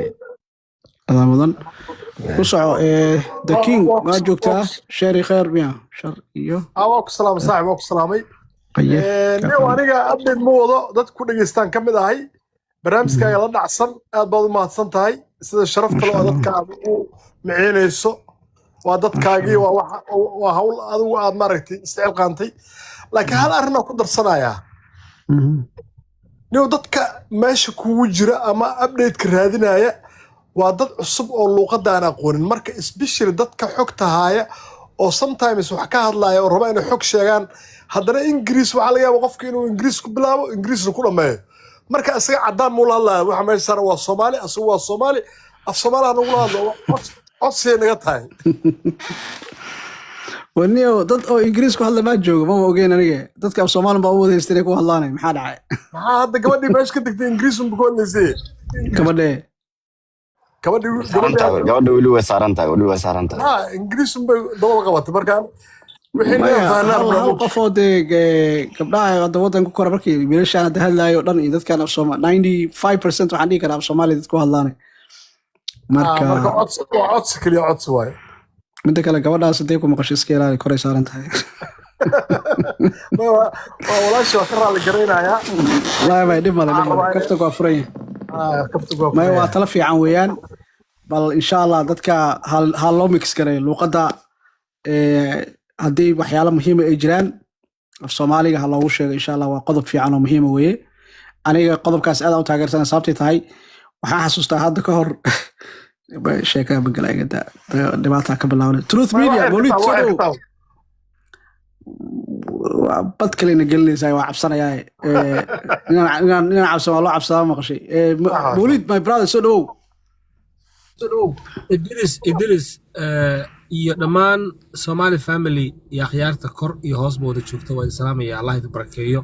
Adaa mudan. Ku soco, the king, waa joogtaa? Sheri kheer miya, shar iyo Waa ku salaamay saaxib, waa ku salaamay. Qaye. Niyow, aniga update ma wado, dad ku dhegeystaan ka mid ahay, barnaamijkaaga la dhacsan. Aad baad u mahadsan tahay sida sharafta leh oo dadka aad u miciinayso. Waa dadkaagii, waa waa hawl adigu aad maaragtay isticilqaantay, laakiin hal arrin aan ku darsanayaa. Niyow, dadka meesha kugu jira ama update-ka raadinaya waa dad cusub oo luuqadda aan aqoonin. Marka especially dadka xogta haaya oo sometimes wax ka hadlaya oo raba inay xog sheegaan, haddana Ingiriis, waxaa laga yaaba qofka inuu Ingiriis ku bilaabo, Ingiriisna ku dhammeeyo. Marka isaga caddaan muu la hadlaya? Waxa meesha saaran waa Soomaali, isagu waa Soomaali, af Soomaali ha nagula hadlo, codsiyay naga tahay. Waniyo dad oo Ingiriis ku hadla maa joogo? Mama ogeyn aniga. Dadka af Soomaali baa u wada inay ku hadlaanay. Maxaa dhacay? Maxaa hadda gabadhii meesha ka degtay Ingiriis unba ku hadlaysay? Gabadhee? Gabadhii. Saaran gabadhii tahay gabadha, weli way saaran tahay, weli way saaran tahay. Ha, Ingiriis unbay dabada qabatay. Markaan wixii naga Maya, fahnaan hal rabnaa. qof oo dee gabdhaha hadda waddanka ku kora, markii wiilashaan hadda hadlaayo o dhan iyo dadkan af Sooma 95% waxaan dhihi karaa af Soomaali dad ku hadlaanay. Marka marka codsi waa codsi keliya, codsi waaye. Midda kale, gabadhaas hadday ku maqasho, iska ilaali, koray saaran tahay. Waa walaasha, waa ka raalli garaynayaa. Wallaahi may dhib male, dhib waxaan male. rabaa Kaftanku waa furan yahay. Kaftanku waa maya furan waa yahay. Talo fiican weeyaan. Bal insha Allah dadka hal loo mix gareeyo luuqadda. Haddii waxyaalo muhiima ay jiraan, af Soomaaliga ha loogu sheego insha Allah. Waa qodob fiican oo muhiima weeye. Aniga qodobkaas aad aan u taageersana. Sababtay tahay, waxaan xasuustaa hadda ka hor sheekada magala iga dhibaataa ka bilaabnay Truth Maya, Media waxay Mawlid ka soo taal, waxay dhow. ka taal. Waa bad kalena gelinaysaa, waa cabsanayaa. Inaan cabsan waa loo cabsadaa, maqashay. Mawlid, my brother, soo dhowow. Idris iyo dhammaan Somali family iyo akhyaarta kor iyo hoosba wada joogta, waa idin salaamaya. Allah idin barakeeyo.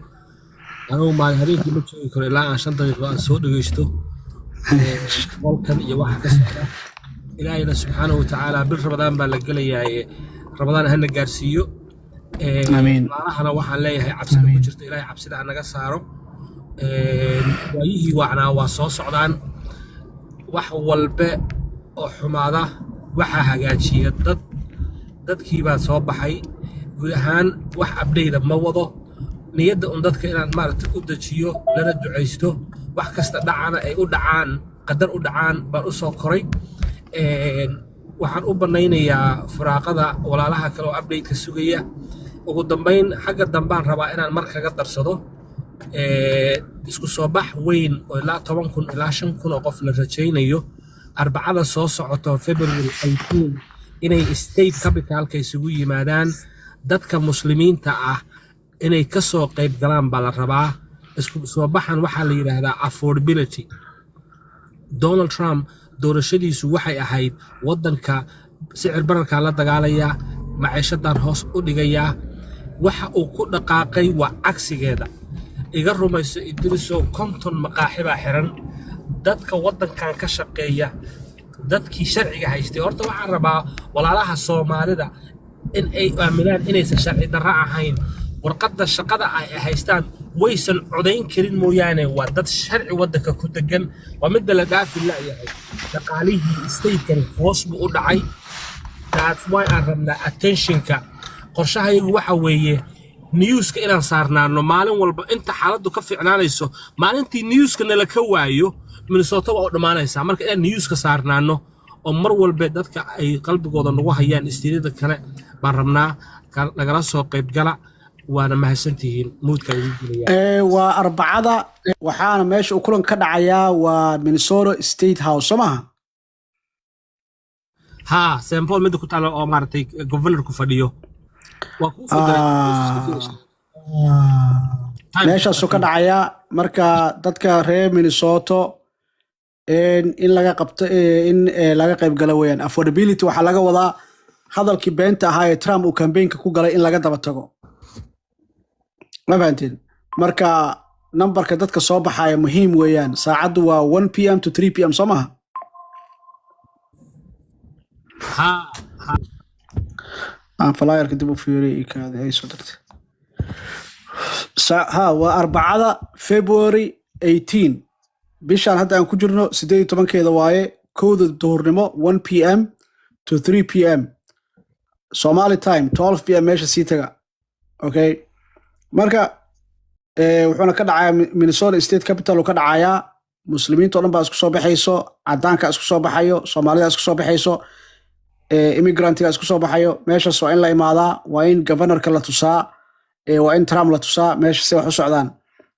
Anigu maalin habeenkii ma joogi karo ilaa aan 5 daqiiqo aan soo dhegeysto qolkan iyo waxa ka socda. Ilaahayna subxaanahu watacaala, bil Ramadaan baa la gelayaaye, Ramadaan hana gaarsiiyo. Amiin. Walaalahana waxaan leeyahay, cabsida ku jirta Ilaahay cabsida ha naga saaro. Waayihii wacnaa waa soo socdaan. Wax walbe oo xumaada waxaa hagaajiya dad, dadkii baa soo baxay. Guud ahaan wax abdhayda ma wado, niyadda un dadka inaan maaragtay u dejiyo, lana ducaysto, wax kasta dhacana ay u dhacaan qadar u dhacaan baan u soo koray. Waxaan u bannaynayaa furaaqada walaalaha kale oo update-ka sugaya. Ugu dambayn, xagga dambaan rabaa inaan mar kaga darsado isku soo bax weyn oo ilaa 10,000 ilaa 5,000 oo qof la rajaynayo Arbacada soo socoto, February 18, inay state capitalka isugu yimaadaan. Dadka Muslimiinta ah inay ka soo qayb galaan baa la rabaa. Isku soo baxan waxaa la yidhaahdaa affordability. Donald Trump doorashadiisu waxay ahayd waddanka sicir bararkaa la dagaalayaa, maciishadan hoos u dhigayaa. Waxa uu ku dhaqaaqay waa cagsigeeda. Iga rumayso, Idrisow, 50 maqaaxi baa xiran. Dadka waddankan ka shaqeeya, dadkii sharciga haystay. Horta waxaan rabaa walaalaha Soomaalida in ay aaminaan inaysan sharci darro ahayn warqadda shaqada ay haystaan. Waysan codayn karin mooyaane, waa dad sharci waddanka ku degan. Waa midda la dhaafi la'yahay. Dhaqaalihii statekan hoos buu u dhacay. That's why aan rabnaa attentionka. Qorshahayagu waxa weeye newska inaan saarnaano maalin walba inta xaaladdu ka fiicnaanayso. Maalintii newska nala ka waayo, Minnesota waa u dhammaanaysaa. Marka inaan newska saarnaano oo mar walba dadka ay qalbigooda nagu hayaan istiirada kale baan rabnaa. Nagala soo qaybgala, waana mahadsantihiin. Muudka idin gelaya. Waa Arbacada, waxaana meesha uu kulan ka dhacayaa waa Minnesota State House, soo maaha? Haa, St. Paul midda ku taalo oo maaragtay governorku fadhiyo waa kuu soo diray. Meeshaasuu ka dhacayaa. Marka dadka reer Minnesota in laga qabto, in laga qayb galo weeyaan. Affordability waxaa laga wadaa hadalkii beenta ahaa ee Trump uu campaignka ku galay in laga daba tago, ma fahanteen? Marka nambarka dadka soo baxaya muhiim weeyaan. Saacaddu waa 1 p.m. to 3 p.m., soo maha? Haa. Aan flyerka dib u fiiriyay, ikaadi ay soo dirtay. Ha, waa Arbacada, February 18, bishaan hadda aan ku jirno 18-keeda waaye, 1-da duhurnimo, 1 p.m. to 3 p.m. Somali time, 12 p.m. Meesha sii taga. Okay, marka wuxuuna ka dhacayaa Minnesota State Capital uu ka dhacayaa. Muslimiinta oo dhan baa isku soo baxayso, cadaanka isku soo baxayo, Soomaalida isku soo baxayso, immigrantiga isku soo baxayo. Meeshaas waa in la imaadaa, waa in governorka la tusaa, waa in Trump la tusaa meesha si wax u socdaan.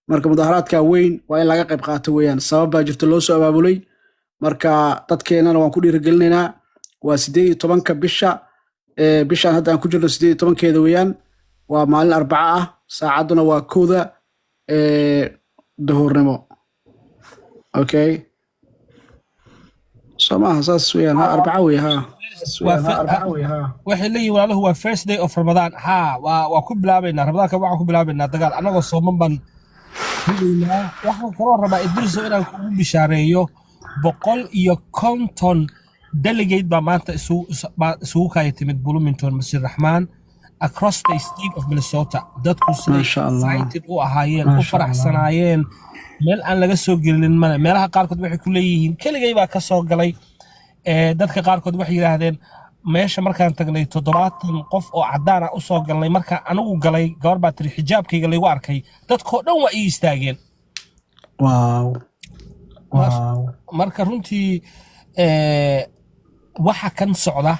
Marka mudaharaadka weyn waa in laga qayb qaato weeyaan. Sabab baa jirta loo soo abaabulay. Marka dadkeenana waan ku dhiirigelinaynaa. Waa 18-ka bisha, bishaan hadda aan ku jirno 18-keeda weeyaan. Waa maalin Arbaco ah, saacadduna waa 1-da duhurnimo. Okay, soo maaha? Saas weeyaan. Ha, Arbaco wey, ha. Waxay leeyihin walaaluhu waa first day of Ramadan. Ha, waa ku bilaabaynaa Ramadaanka. Waxaan ku bilaabaynaa dagaal annagoo sooman baan ridaynaa. Waxaan kaloo rabaa, Idriso, inaan kugu bishaareeyo 150 delegate baa maanta baa isugu kaya timid Bloomington, Masjid Raxmaan, across the state of Minnesota. Dadku siday Maasha Allah. excited u ahaayeen, u Maasha Allah. faraxsanaayeen, meel aan laga soo gelinin male. Meelaha qaarkood waxay ku leeyihiin keligay baa ka soo galay. Dadka qaarkood waxay yidhaahdeen meesha markaan tagnay 70 qof oo caddaan ah u soo galnay. Markaan anigu galay, gabar baa tiri xijaabkayga laygu arkay, dadkoo dhan waa ii istaageen. Wow wow. Marka runtii waxa kan socda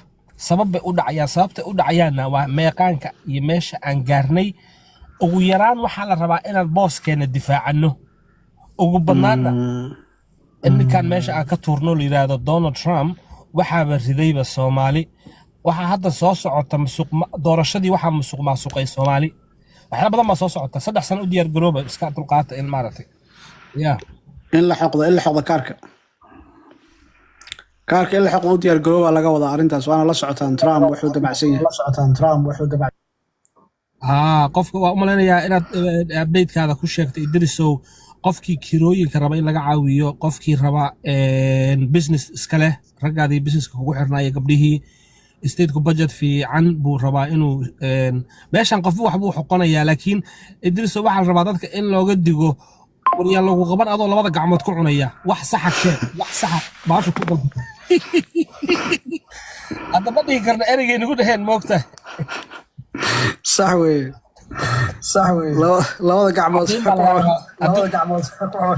sabab bay u dhacayaan. Sababtay u dhacayaanna waa meeqaanka iyo meesha aan gaarnay. Ugu yaraan waxaa la rabaa inaan booskeena difaacano, ugu badnaanna in ninkan meesha aan ka tuurno la yidhaahdo Donald Trump. Waxaaba ridayba Soomaali. Waxaa hadda soo socota musuq doorashadii, waxaa musuq maasuqay Soomaali. Waxyaala badan baa soo socota. 3 sano u diyaar garooba, iska dulqaata in maaragtay ya In la xoqdo kaarka, in la xoqdo u diyaar garooba laga wadaa arrintaas. Waana la socotaan Trump wuxuu damacsan yahay. Haa, qofka waa u malaynayaa inaad updatekaada ku sheegtay, Idrisow. Qofkii kirooyinka raba in laga caawiyo, qofkii raba business iska leh, raggaadii businesska kugu xirnaa iyo gabdhihii, stateku budget fiican buu rabaa inuu meeshan qofba wax buu xoqonayaa. Laakiin Idrisow, waxaa la rabaa dadka in looga digo, waryaan lagu qaban adoo labada gacmood ku cunaya. Wax saxa keen, wax saxa baasha ku dal. Hadda ma dhihi karna ereygay nagu dheheen, moogta. Sax weeye, sax weeye. Labada gacmood. Caddayn baa laga rabaa.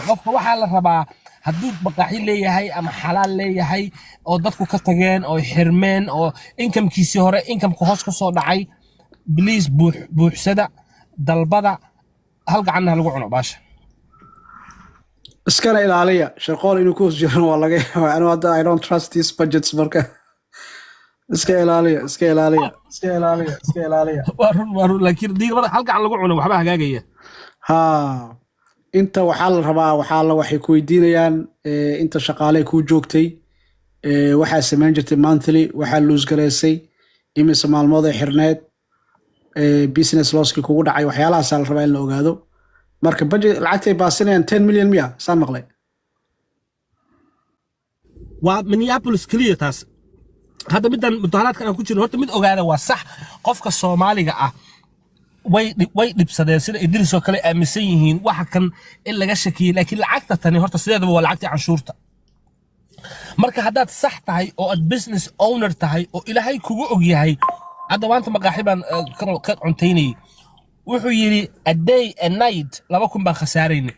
Qofka waxaa la rabaa hadduu baqaaxi leeyahay ama xalaal leeyahay oo dadku ka tageen oo xirmeen oo incomekiisii hore incomeka hoos ka soo dhacay, please buux buuxsada, dalbada, hal gacanna ha lagu cuno baasha. Iskana ilaaliya shirqool inuu ku hoos jiran waa laga yaabaa. Anigu hadda I don't trust these budgets. Marka iska ilaaliya, iska ilaaliya, iska ilaaliya, iska ilaaliya. Waa run, waa run, laakiin haddii labada hal gacan lagu cuno waxba hagaagaya. Ha, inta waxaa la rabaa, waxaa la waxay ku weydiinayaan inta shaqaale kuu joogtay, waxaa samayn jirtay monthly, waxaa lose garaysay, imise maalmood ay xirneed. Business losskii kugu dhacay, waxyaalahaasaa la rabaa in la ogaado. Marka budget lacagtay baasinayaan 10 million miya saan maqlay? Waa Minneapolis keliya taas. Hadda middan mudaharaadkan aan ku jirno, horta mid ogaada, waa sax, qofka Soomaaliga ah way dhibsadeen, sida Idris oo kale aaminsan yihiin waxa kan in laga shakiyey. Laakiin lacagta tani horta sideedaba waa lacagtii canshuurta. Marka haddaad sax tahay oo aad business owner tahay oo Ilaahay kugu og yahay, hadda maanta maqaaxi baan ka cuntaynayay, wuxuu yidhi a day, a night 2000 baan khasaaraynay.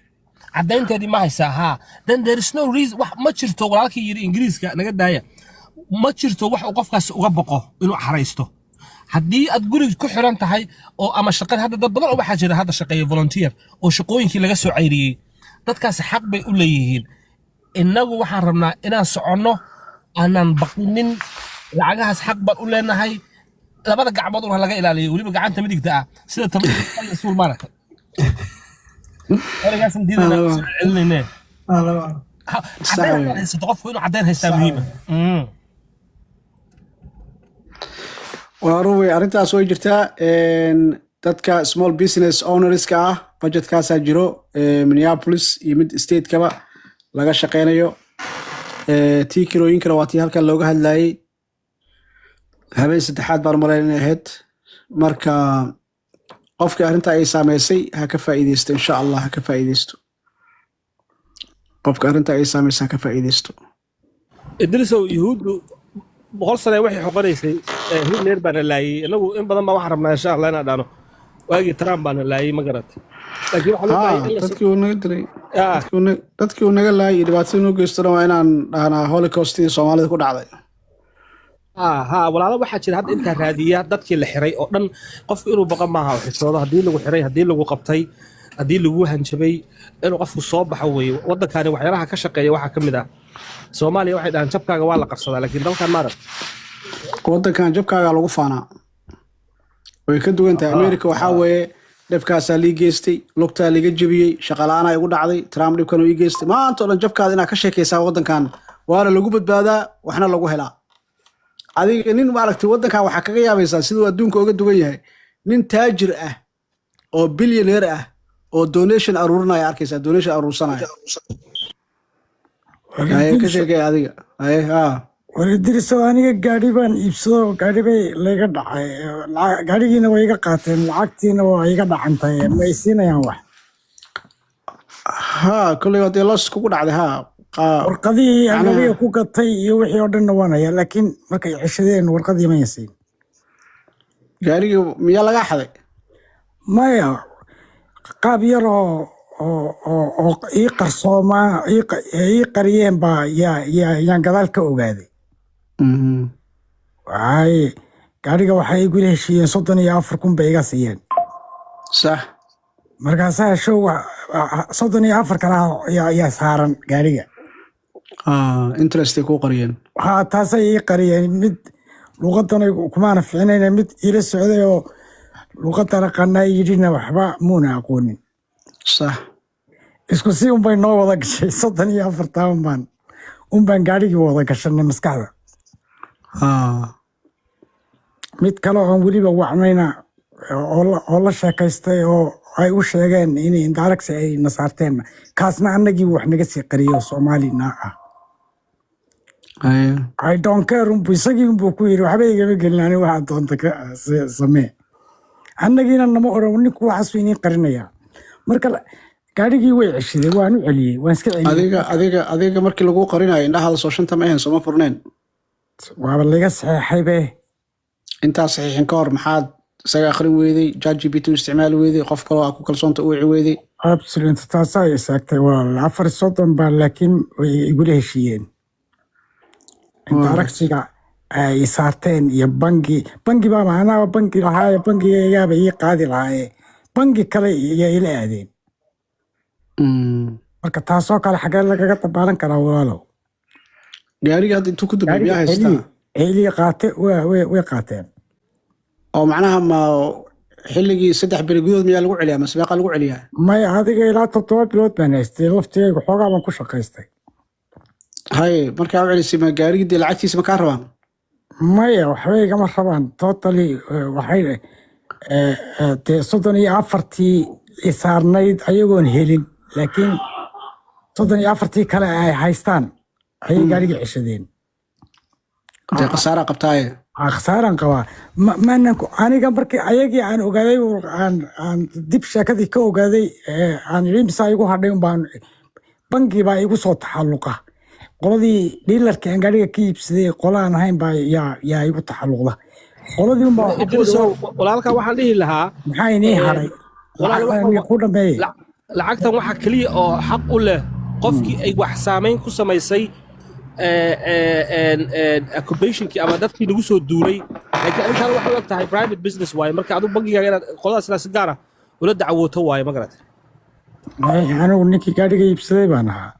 Caddaynteedii ma haysaa? Haa. Then there is no reason, wax ma jirto. Walaalkii yidhi Ingiriiska naga daaya, ma jirto wax uu qofkaasi uga boqo inuu xaraysto. Haddii aad guriga ku xiran tahay oo ama shaqada, hadda dad badan oo waxaa jira hadda shaqeeya volunteer oo shaqooyinkii laga soo cayriyey, dadkaasi xaq bay u leeyihiin. Innagu waxaan rabnaa inaan soconno, aanan baqinin. Lacagahaas xaq baan u leenahay. Labada gacmood un ha laga ilaaliyo, weliba gacanta midigta ah, sida suul maaragtay ereygaasaan diidana soo celinayne. Caddayn haddaad haysato, qofku inuu caddayn haystaa muhiima. Waa run wey, arrintaas way jirtaa. Dadka small business ownerska ah budgetkaasaa jiro, Minneapolis iyo mid statekaba laga shaqeynayo. Tii kirooyinkana waa tii halkan looga hadlayay, habeen saddexaad baan malayn inay ahayd. Marka qofkii arrinta ay saameysay ha ka faa'iideysto, insha Allah ha ka faa'iideysto. Qofka arrinta ay saameysay ha ka faa'iideysto. Idrisow, Yuhuuddu 100 sane waxay xoqonaysay, Hitler baana laayay. Inagu in badan baa waxaan rabnaa, insha Allah, inaan dhahno waagii Trump baana laayay, ma garat? Laakiin waxaa loo baahan in la Dadkii uu naga dilay, dadkii uu naga laayay iyo dhibaatada noo geystona waa inaan dhahnaa Holocaustii Soomaalida ku dhacday. Ha, walaalo, waxaa jira hadda intaa raadiya dadkii la xiray oo dhan. Qofku inuu baqo maaha oo xisoodo. Haddii lagu xiray, haddii lagu qabtay, haddii lagu hanjabay, inuu qofku soo baxo weeye. Waddankani waxyaalaha ka shaqeeya waxaa ka mid ah, Soomaaliya waxay dhahaan jabkaaga waa la qarsadaa, laakiin dalkan maarag. Waddankan jabkaagaa lagu faanaa, way ka duwan tahay America. Waxaa weeye dhibkaasaa lii geystay, lugtaa liga jebiyey, shaqala-aanaa igu dhacday, Trump dhibkan uu ii geystay. Maanta oo dhan jabkaada inaad ka sheekaysaa waddankan waana lagu badbaadaa, waxna lagu helaa. Adiga nin maaragtay waddankan waxaa kaga yaabaysaa siduu adduunka uga duwan yahay. Nin taajir ah oo billionaire ah oo donation aruurinaya arkaysaa, donation aruursanaya. Haye, ka sheekay adiga, haye ha. War Idriso, aniga gaadhi baan iibsado, gaadhi bay layga dhacay. Gaadhigiina way iga qaateen, lacagtiina waa iga dhacantay. Ma ay siinayaan wax? Ha, kolley waa dee loss kugu dhacday ha. Warqadihii aan macnaha gaadhiga ku gatay iyo wixii oo dhanna waan hayaa, laakiin markay ceshadeen warqadii ma siin. Gaarigii miyaa lagaa xaday? Maya, qaab yar oo ii qarsoomaa ii qariyeen baa yaa yaa yaan gadaal ka ogaaday. Waxay gaadhiga waxay igula heshiiyeen 34,000 bay iga siiyeen. Sax. Markaasaa show 34 kale ayaa saaran gaadhiga. Interest ay kuu qariyeen. Waxaa taasay ii qariyeen. Mid luuqadan kumaana fiicnayna, mid iila socday oo luuqadan aqaanaa yidhina waxba muuna aqoonin. Sax. Isku si unbay noo wada gashay, 34-taa unbaan gaadhigii wada gashanay maskaxda. Mid kale oon weliba wacnayna oo la sheekaystay oo ay u sheegeen in indaragsi ay na saarteen, kaasna annagii wax naga sii qariyo, Soomaalina ah. I don't care unbu isagii unbuu ku yidhi, waxba igama gelin ani, waxaa doonta ka samee. Annagiina nama oran ninku waxaasuu iniin qarinayaa. Marka gaadhigii way ceshiday, waan u celiyey, waan iska celiyey. Adiga markii lagu qarinayo indhahaada soo shanta ma ahayn, sooma furneen? Waaba laga saxeexay be. Intaa saxiixin ka hor maxaad isaga akhrin weyday, ChatGPT u isticmaali weyday, qof kaloo aa ku kalsoonta u wici weyday? Absolutely, taasaa istaagtay walaal. 34 baa laakiin way igula heshiiyeen inta aragsiga ay saarteen iyo bangi baa anaaba bangi lahaaye, bangigaygaaba ii qaadi lahaaye, bangi kale iyo ila aadeen. Marka taasoo kale xagee lagaga dabaalan karaa, walaalow? Gaariga hadda intuu ku dambeeyay miyaa haystaa? Xilligii qaate way qaateen. Oo macnaha ma xilligii 3 beri gudahood miyaa lagu celiyaa mase meeqaa lagu celiyaa? Maya, adiga ilaa 7 bilood baan haystay, laftigayga xoogaa baan ku shaqaystay. Haye, markaa u celisay ma gaarigii dee lacagtiisa ma kaa rabaan? Maya, waxba igama rabaan totally. Waxay Dee 34-tii i saarnayd ayagoon helin, laakiin 34-tii kale ay haystaan ayay gaarigii ceshadeen. Dee khasaara qabtaaye. Ah, khasaaraan qabaa. Maanan aniga markii ayagii aan ogaaday oo aan dib sheekadii ka ogaaday, aan idhi misaa igu hadhay un baan bangi baa igu soo taxalluqa. Qoladii dealerkii aan gaariga ka iibsaday qolaan ahayn baa yaa igu taxalluqda. Qoladii unbaa waxaa ku Idrisow, walaalka, waxaan dhihi lahaa maxaa inii haray? Walaal, Lacag baan ku dhameeyey. Lacagtan waxaa keliya oo xaq u leh qofkii ay wax saamayn ku samaysay occupationkii ama dadkii lagu soo duulay, laakiin arrintan waxay u eg tahay private business waaye. Marka adigu bangigaaga inaad qoladaas inaad si gaar ah ula dacwooto waaye, ma garatay? Anigu ninkii gaariga iibsaday baan ahaa.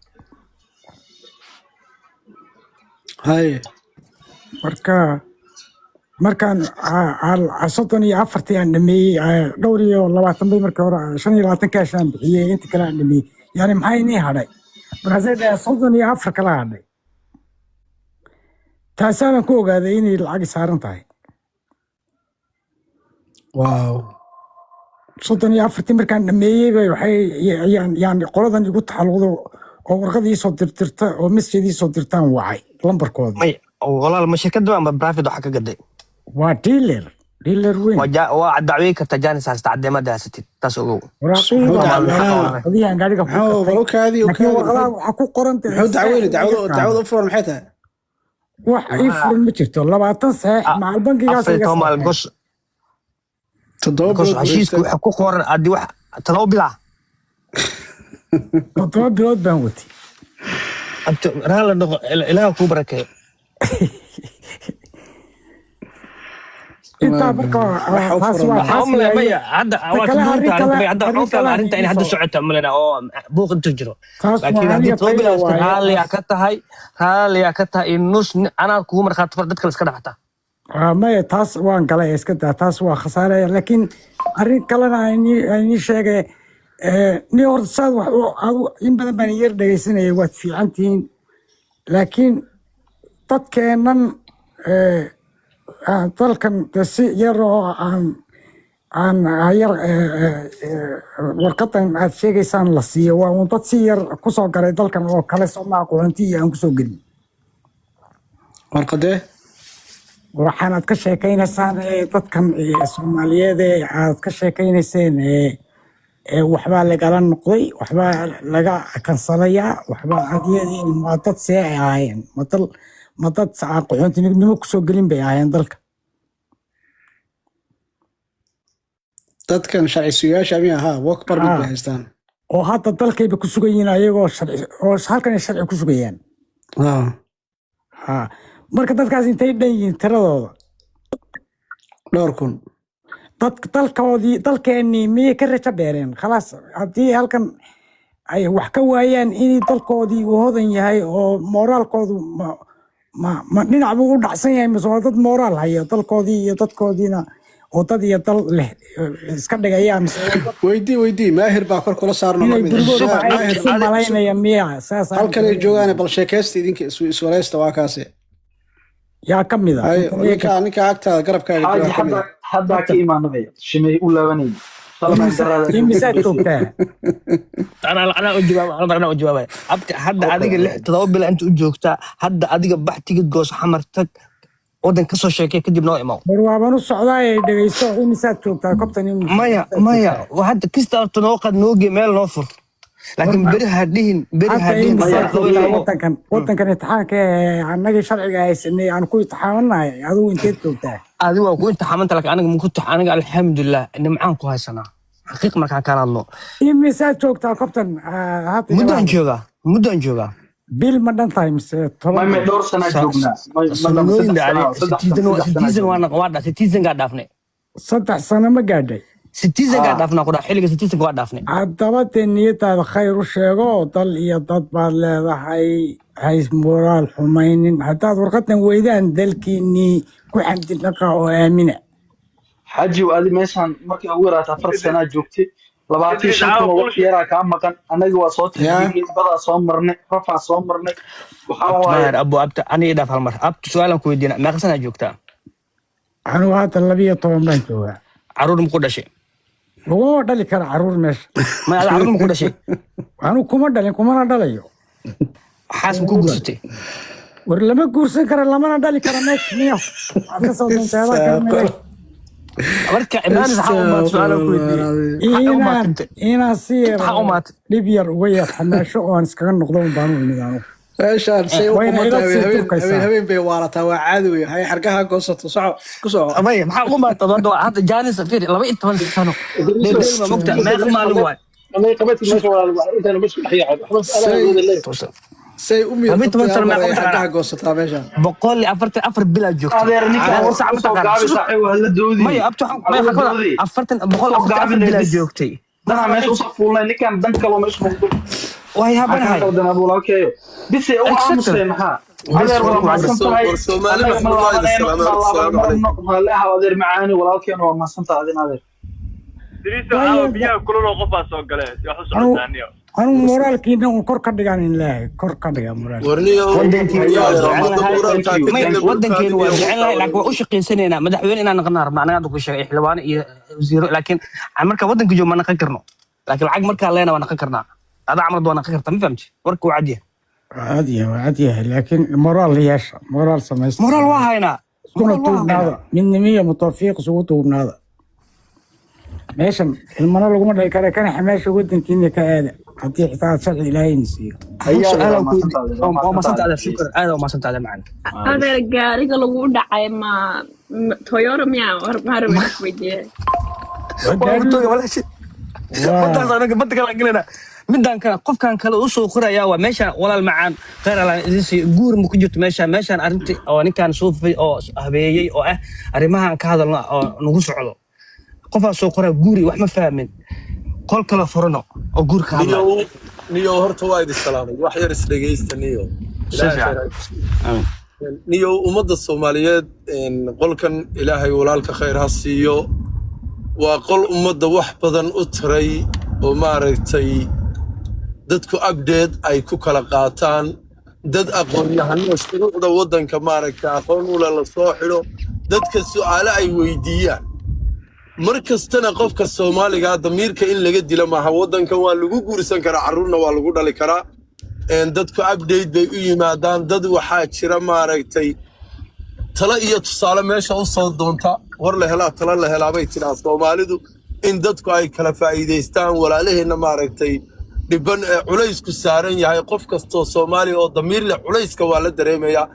Haye. Marka markaan 34-tii aan dhameeyey, dhowr iyo labaatan bay markii hore 25 kaash aan bixiyey, inta kale aan dhameeyey, yani maxaa inii hadhay? Markaasay dhaheen 34 kala hadhay. Taasaabaan ku ogaaday inay lacagi saaran tahay. Wow. 34-tii markaan dhameeyey bay waxay yaan qoladan igu taxalluqdo oo warqad iisoo dirtirta oo message iisoo dirtaan wacay lambarkooda. May walaal, ma shirkadda ama private waxa ka gaday? Waa dealer weyn. Waa dacweyn kartaa, jaanis haysta, cadeemada haysatid, taas ogow. Waraaqihii Muxuu baa aan gaariga ku muxuu gatay bal u kaadi u laakiin kaadi. warqadaha Muxuu waxaa ku qoran dee muxuu dacweyne saxiix iga dacwada qaado. Dacwada u furan maxay tahay? Wax ii furan ma jirto. 20 saxiix macal bangigaas afar iyo iga toban maalin saxiixeen. Because 7 because bilood buu heshiisku haystay. waxa ku qoran haddii wax 7 bilaa. 7 bilood baan watay. Abto, raala noqo, Ilaah kuu barakeeyo. Intaa marka waxa u taas furan waa Waxaa taas u malay waaye. Maya, hadda Ta waa kale ka arrin duunta kale arrinta. Maya, hadda arrin waxaan u fahmay kale aan arrinta in idiin hadda soo socota malena oo buuq inta jiro. Taas waa Laakiin haddii aniga 7 bil tayda haystay waaye. Raalliyaa ka tahay, raalliyaa ka tahay in nus anaa kugu markhaati fur dadka la iska dhaxta. Maya, taas waan galay, iska daa, taas waa khasaaraya. Laakiin arrin kalena aynii sheegay. Ni horta saad wax in badan baan yar dhegaysanayay, waad fiican tihiin, laakiin dadkeennan dalkan de si yar oo aan yar warqadan aad sheegaysaan la siiyo waa un dad si yar kusoo galay dalkan oo kale, soo maa qaxoonti iyo aan kusoo gelin. Warqadee? Waxaanaad ka sheekaynaysaan ee dadkan Soomaaliyeed ee aad ka sheekaynayseen ee waxbaa lagala noqday, waxbaa laga kansalayaa, waxbaa adiyadiin, waa dad see ay ahaayeen? Ma dad aan qaxoontinimo kusoo gelin bay ahaayeen dalka? Dadkan sharci sugayaasha miya ahaa work permit bay haystaan. Oo hadda dalkayba ku sugan yihiin ayagoo sharci oo halkan ay sharci ku sugayaan. Ha, marka dadkaas intay dhan yihiin tiradooda? Dhowr kun. Dad dalkoodii, dalkeennii miyay ka rajo beereen? Khalaas, haddii halkan ay wax ka waayaan, inay dalkoodii uu hodan yahay oo mooraalkoodu ma dhinac buu u dhacsan yahay mise waa dad mooraal haya dalkoodii iyo dadkoodiina oo dad iyo dal leh iska dhigaya mise waa dad Weydii, weydii, Maahir baa kor kula saaran oo inay ka mid ah. gurigooda ay Maahir isu malaynaya miya saas? Halkan ay joogaan, bal sheekaysta idinka iswareysta, waa kaasi. Yaa ka mid ah? Hay. Inta iyaga Ninka agtaada garabkaaga Xaaji jooga ka mid hadda ah. haddaa ka imaanaya shimay u laabanayay salamaan daraada Imisaad joogtaa? Anaa u jawaaba hal mar, anaa u jawaabaya, abti. Hadda adiga 6 7 bila inta u joogtaa. Hadda adiga bax, tigid gooso, Xamar tag, waddan kasoo sheekay, kadib noo imaw. War waaban u socdaa ee dhegeyso, imisaad joogtaa kobtan? Maya, maya, hadda kista horta noo qad, nooge meel noo fur, laakiin beri ha dhihin, beri ha Hadda dhihin imisaad maxaan joogtaa? qabanaya. Wadankan imtixaanka ee annagii sharciga haysanay aan ku imtixaamanahay, adigu inteed joogtaa? Adi waa ku imtixaamanta, laakiin aniga maku aniga alxamdulilah nimcaan ku haysanaa, xaqiiq markaan kala hadlo. Imisaad joogtaa kobtan? Hadda igala Muddaan hadlo. joogaa, muddaan joogaa. Bil ma dhan tahay mise 10 may bil? Dhowr sanaa joognaa. May ma dhama Sanooyin 3 dhacday sana, 3 sano, citizen 3 sanaa citizen joognaa. Waa waa citizengaa dhaafnay. 3 sano ma gaadhay? Citizengaa Haa. dhaafnaa ku dhaa, xilliga citizenka waa dhaafnay. Haddaba dee niyadaada khayr u sheego, dal iyo dad baad leedahay, hays moraal xumaynin. Haddaad warqadan weydaan, dalkiinnii ku xamdi dhaqa oo aamina. Xaaji, adi meeshaan markii ugu yaraata 4 sanaa joogtay, labaatan iyo Idris shan caawa kun oo waqti bullshit. yaraa kaa maqan. Annaga waa soo yaa tahriibnay, badaa soo marnay, rafaa soo marnay, waxaa Abti waaye. Maahir abu abti, aniga dhaaf hal mar, abti, su-aalan ku weydiina: meeqa sanaa joogtaa? Anigu hadda 12 baan joogaa. Caruur ma ku dhashay? Laguma dhali kara caruur meesha. Ma ada caruur ma ku dhashay? Anu kuma dhalin, kumana dhalayo. Xaas ma ku guursatay? War lama guursan karo, lamana dhali karo meesha. Miyo waxaad ka soo doonteedaa garanaya. Marka imaanis waxaa u maat su-aal ku weydiiyey, maxaa u Inaan maatinte? Inaan si yar Maxaa u maatay? dhib yar uga yar xamaasho oo aan iskaga noqdo un baan u imid anu. Meeshaan say u Wayna quman ila tahay sii habeen habeen durkaysaa. Habeen bay waalataa, waa caadi wey. Hay xargaha goosato, soco, ku soco. Maya, maxaa ugu maatay hadda jaanis? Fiiri, 12 sano dheerdheer ma mogta? Meeqa maalin waay? Say say u 12 miirtabtay sano hal mar meeqa ay mataqaanaa? xargaha goosataa meeshaan. 144 bilaa joogtay. Adeer, ninkan meeqa war sac usoo mataqaanaa? gaabi saaxiib, waa la doodi. Maya abto, waa maya la waxaa ka wadaa doodi. afartan boqol Usoo afartan afar gaabinay bilaa bis joogtay. Danaa meesha usoo fuulnay, ninkan dan kaloo meesha muuqdo. Waa Maxaa kaa yaabanahay. qaldan, abuulaalkeeyo bise u Exactly. aamusay? Maxaa Bes adeer, waa warku waa mahadsan tahay. War Soomaali Annaga ma Maxamed waa idin laabanayno salaamay ma horta. laaban Salaamu calaykum. marno raalli ahaw adeer macaani, walaalkeena waa mahadsan tahay adin adeer. Diriiso, caawa biyaha kulul oo qofaa soo gale si wax u Anu socotaaniyo. Anu moraalkiina un kor ka dhigaan in leeyahay, kor ka dhiga moraalkiina. Warniyo Wadankeenu waa ummadda jecelnahay. moraalkaa ka Maya, dila wadankeenu waa burkaadin iyo jecelnahay, laakiin waa u shaqaysanaynaa. Madaxweyne inaan naqnaa rabna anaga hadda ku sheegay, xildhibaano iyo wasiiro, laakiin marka wadanka joog ma naqan karno, laakiin lacag markaa leena waa naqan karnaa. Adaa camal waa naqan kartaa, ma fahamti? Warka waa cadyahay. Waa cad yahay, waa cad yahay, laakiin moraal yeesha, moraal samaysta. Moraal waa haynaa. Iskuna Moraal waa haynaa. tuubnaada, midnimo iyo mutawfiiq isugu tuubnaada. Meeshan ilmana laguma dhali kara, kana xamaasha wadankiina ka aada haddii xitaa aad sharci ilaahayna siiyo. Hal Hayaa adeer, su-aal waa aan ku mahadsan tahay adeer, waa waa mahadsan mahadsantahay tahay adeer, shukran, aad waa mahadsantahay adeer macalin. Adeer, gaariga lagu dhacay ma Toyota miyaa? War maxaa rabay inaan ku weydiiye? Waa Waa gaari mutooga walaashi. Waa Wadaas anaga badda kala gelinaa. Midaan kale, qofkan kale u soo qorayaa waa meeshaan. Walaal macaan, khayr Allah idin siiyo. Guur ma ku jirto meeshaan. Meeshaan arrintii oo ninkan suufay oo habeeyey oo ah arrimahan ka hadalno oo nagu socdo, qofaa soo qoraa guuri, wax ma fahmin. Qol kale furano oo guur ka hadlayo. Niyow, niyow, horta waa idin salaamay. Wax yar is dhegeysta, niyow. Si Ilaahay fiican. khayr ha ku siiyo. Niyow, ummadda Soomaaliyeed qolkan ilaahay walaalka khayr ha siiyo. Waa qol ummadda wax badan u taray oo maaragtay dadku update ay ku kala qaataan, dad aqoon-yahano shuruucda waddanka maaragtay aqoon u leh la soo xidho, dadka su'aalo ay weydiiyaan. Mar kastana qofka Soomaaliga damiirka in laga dilo maaha. Waddankan waa lagu guursan karaa, carruurna waa lagu dhali karaa. Dadku update bay u yimaadaan. Dad waxaa jira maaragtay talo iyo tusaale meesha u soo doonta. War la helaa talo la helaa bay tidhaa Soomaalidu. In dadku ay kala faa'iidaystaan, walaalaheenna maaragtay dhiban ee culaysku saaran yahay, qof kastoo Soomaaliya oo damiir leh culayska waa la dareemayaa.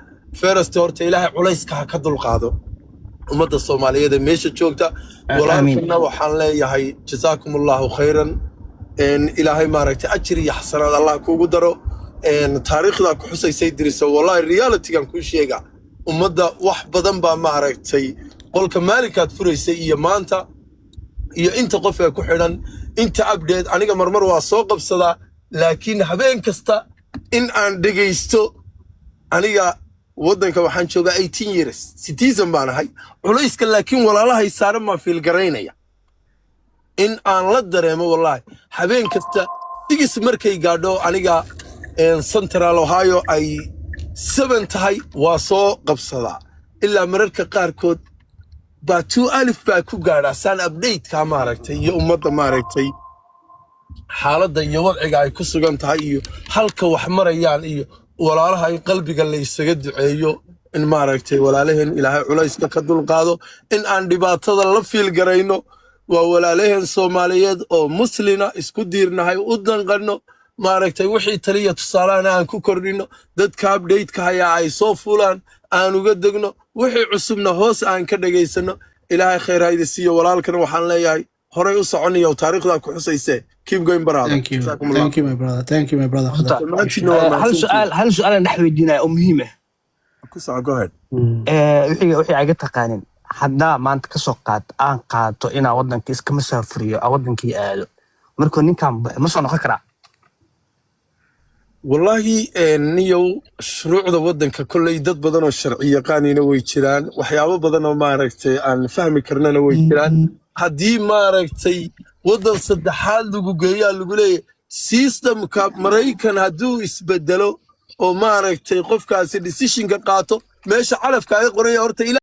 First horta ilaahay culayska ha ka dulqaado ummadda Soomaaliyeed ee meesha joogta. Aamiin. Walaalkana waxaan leeyahay jasaakum Allahu khayran. Ilaahay maaragtay ajir iyo xasanaad Allah kuugu daro. Taariikhdaa ku xusaysay dirisa, wallahi realitygan kuu sheega, ummadda wax badan baa maaragtay qolka maalinkaad furaysay iyo maanta iyo inta qof ee ku xidhan, inta update. Aniga marmar waa soo qabsadaa, laakiin habeen kasta in aan dhegaysto. Aniga waddanka waxaan joogaa 18 years, citizen baan ahay. Culayska laakiin walaalahay saaran baan fiilgaraynaya in aan la dareemo. Wallahi habeen kasta 6 markay gaadho, aniga Central Ohio ay 7 tahay, waa soo qabsadaa. Ilaa mararka qaarkood baa 12 baa ku gaadhaa saan update-ka maaragtay iyo ummadda maaragtay xaaladda iyo wadciga ay ku sugan tahay iyo halka wax marayaan, iyo walaalaha in qalbiga la isaga duceeyo, in maaragtay walaalaheen ilaahay culayska ka dulqaado, in aan dhibaatada la fiilgarayno. Waa walaalaheen Soomaaliyeed oo muslina, isku diirnahay, u danqanno, maaragtay wixii taliya tusaalahana aan ku kordhino. Dadka update-ka hayaa ay soo fulaan, aan uga degno, wixii cusubna hoos aan ka dhagaysano. Ilaahay khayr ha idin siiyo. Walaalkana waxaan leeyahay horay u soconayo, taariikhdaa ku xusaysee. Keep going, brother. Thank you. Jazaakum Allah. Thank you, my brother. Thank you, my brother. Horta, Dhammaantiinna waa hal mahadsantihiin. su'aal, hal su'aal aan dhex weydiinaya oo muhiim ah. Ku soco, go ahead. Wixii aga taqaanin, haddaa maanta kasoo qaad aan qaato inaa wadanka iska masaafuriyo, aan wadankii aado, markuu ninkan baxo ma soo noqon karaa? Wallaahi niyow, shuruucda waddanka kolley dad badan oo sharci yaqaanina way jiraan, waxyaabo badan oo maaragtay aan fahmi karnana way jiraan. Haddii maaragtay waddan saddexaad lagu geeyaa, lagu leeyahay systemka Maraykan hadduu isbedelo oo maaragtay qofkaasi decisionka qaato, meesha calafkaaga qoranya horta.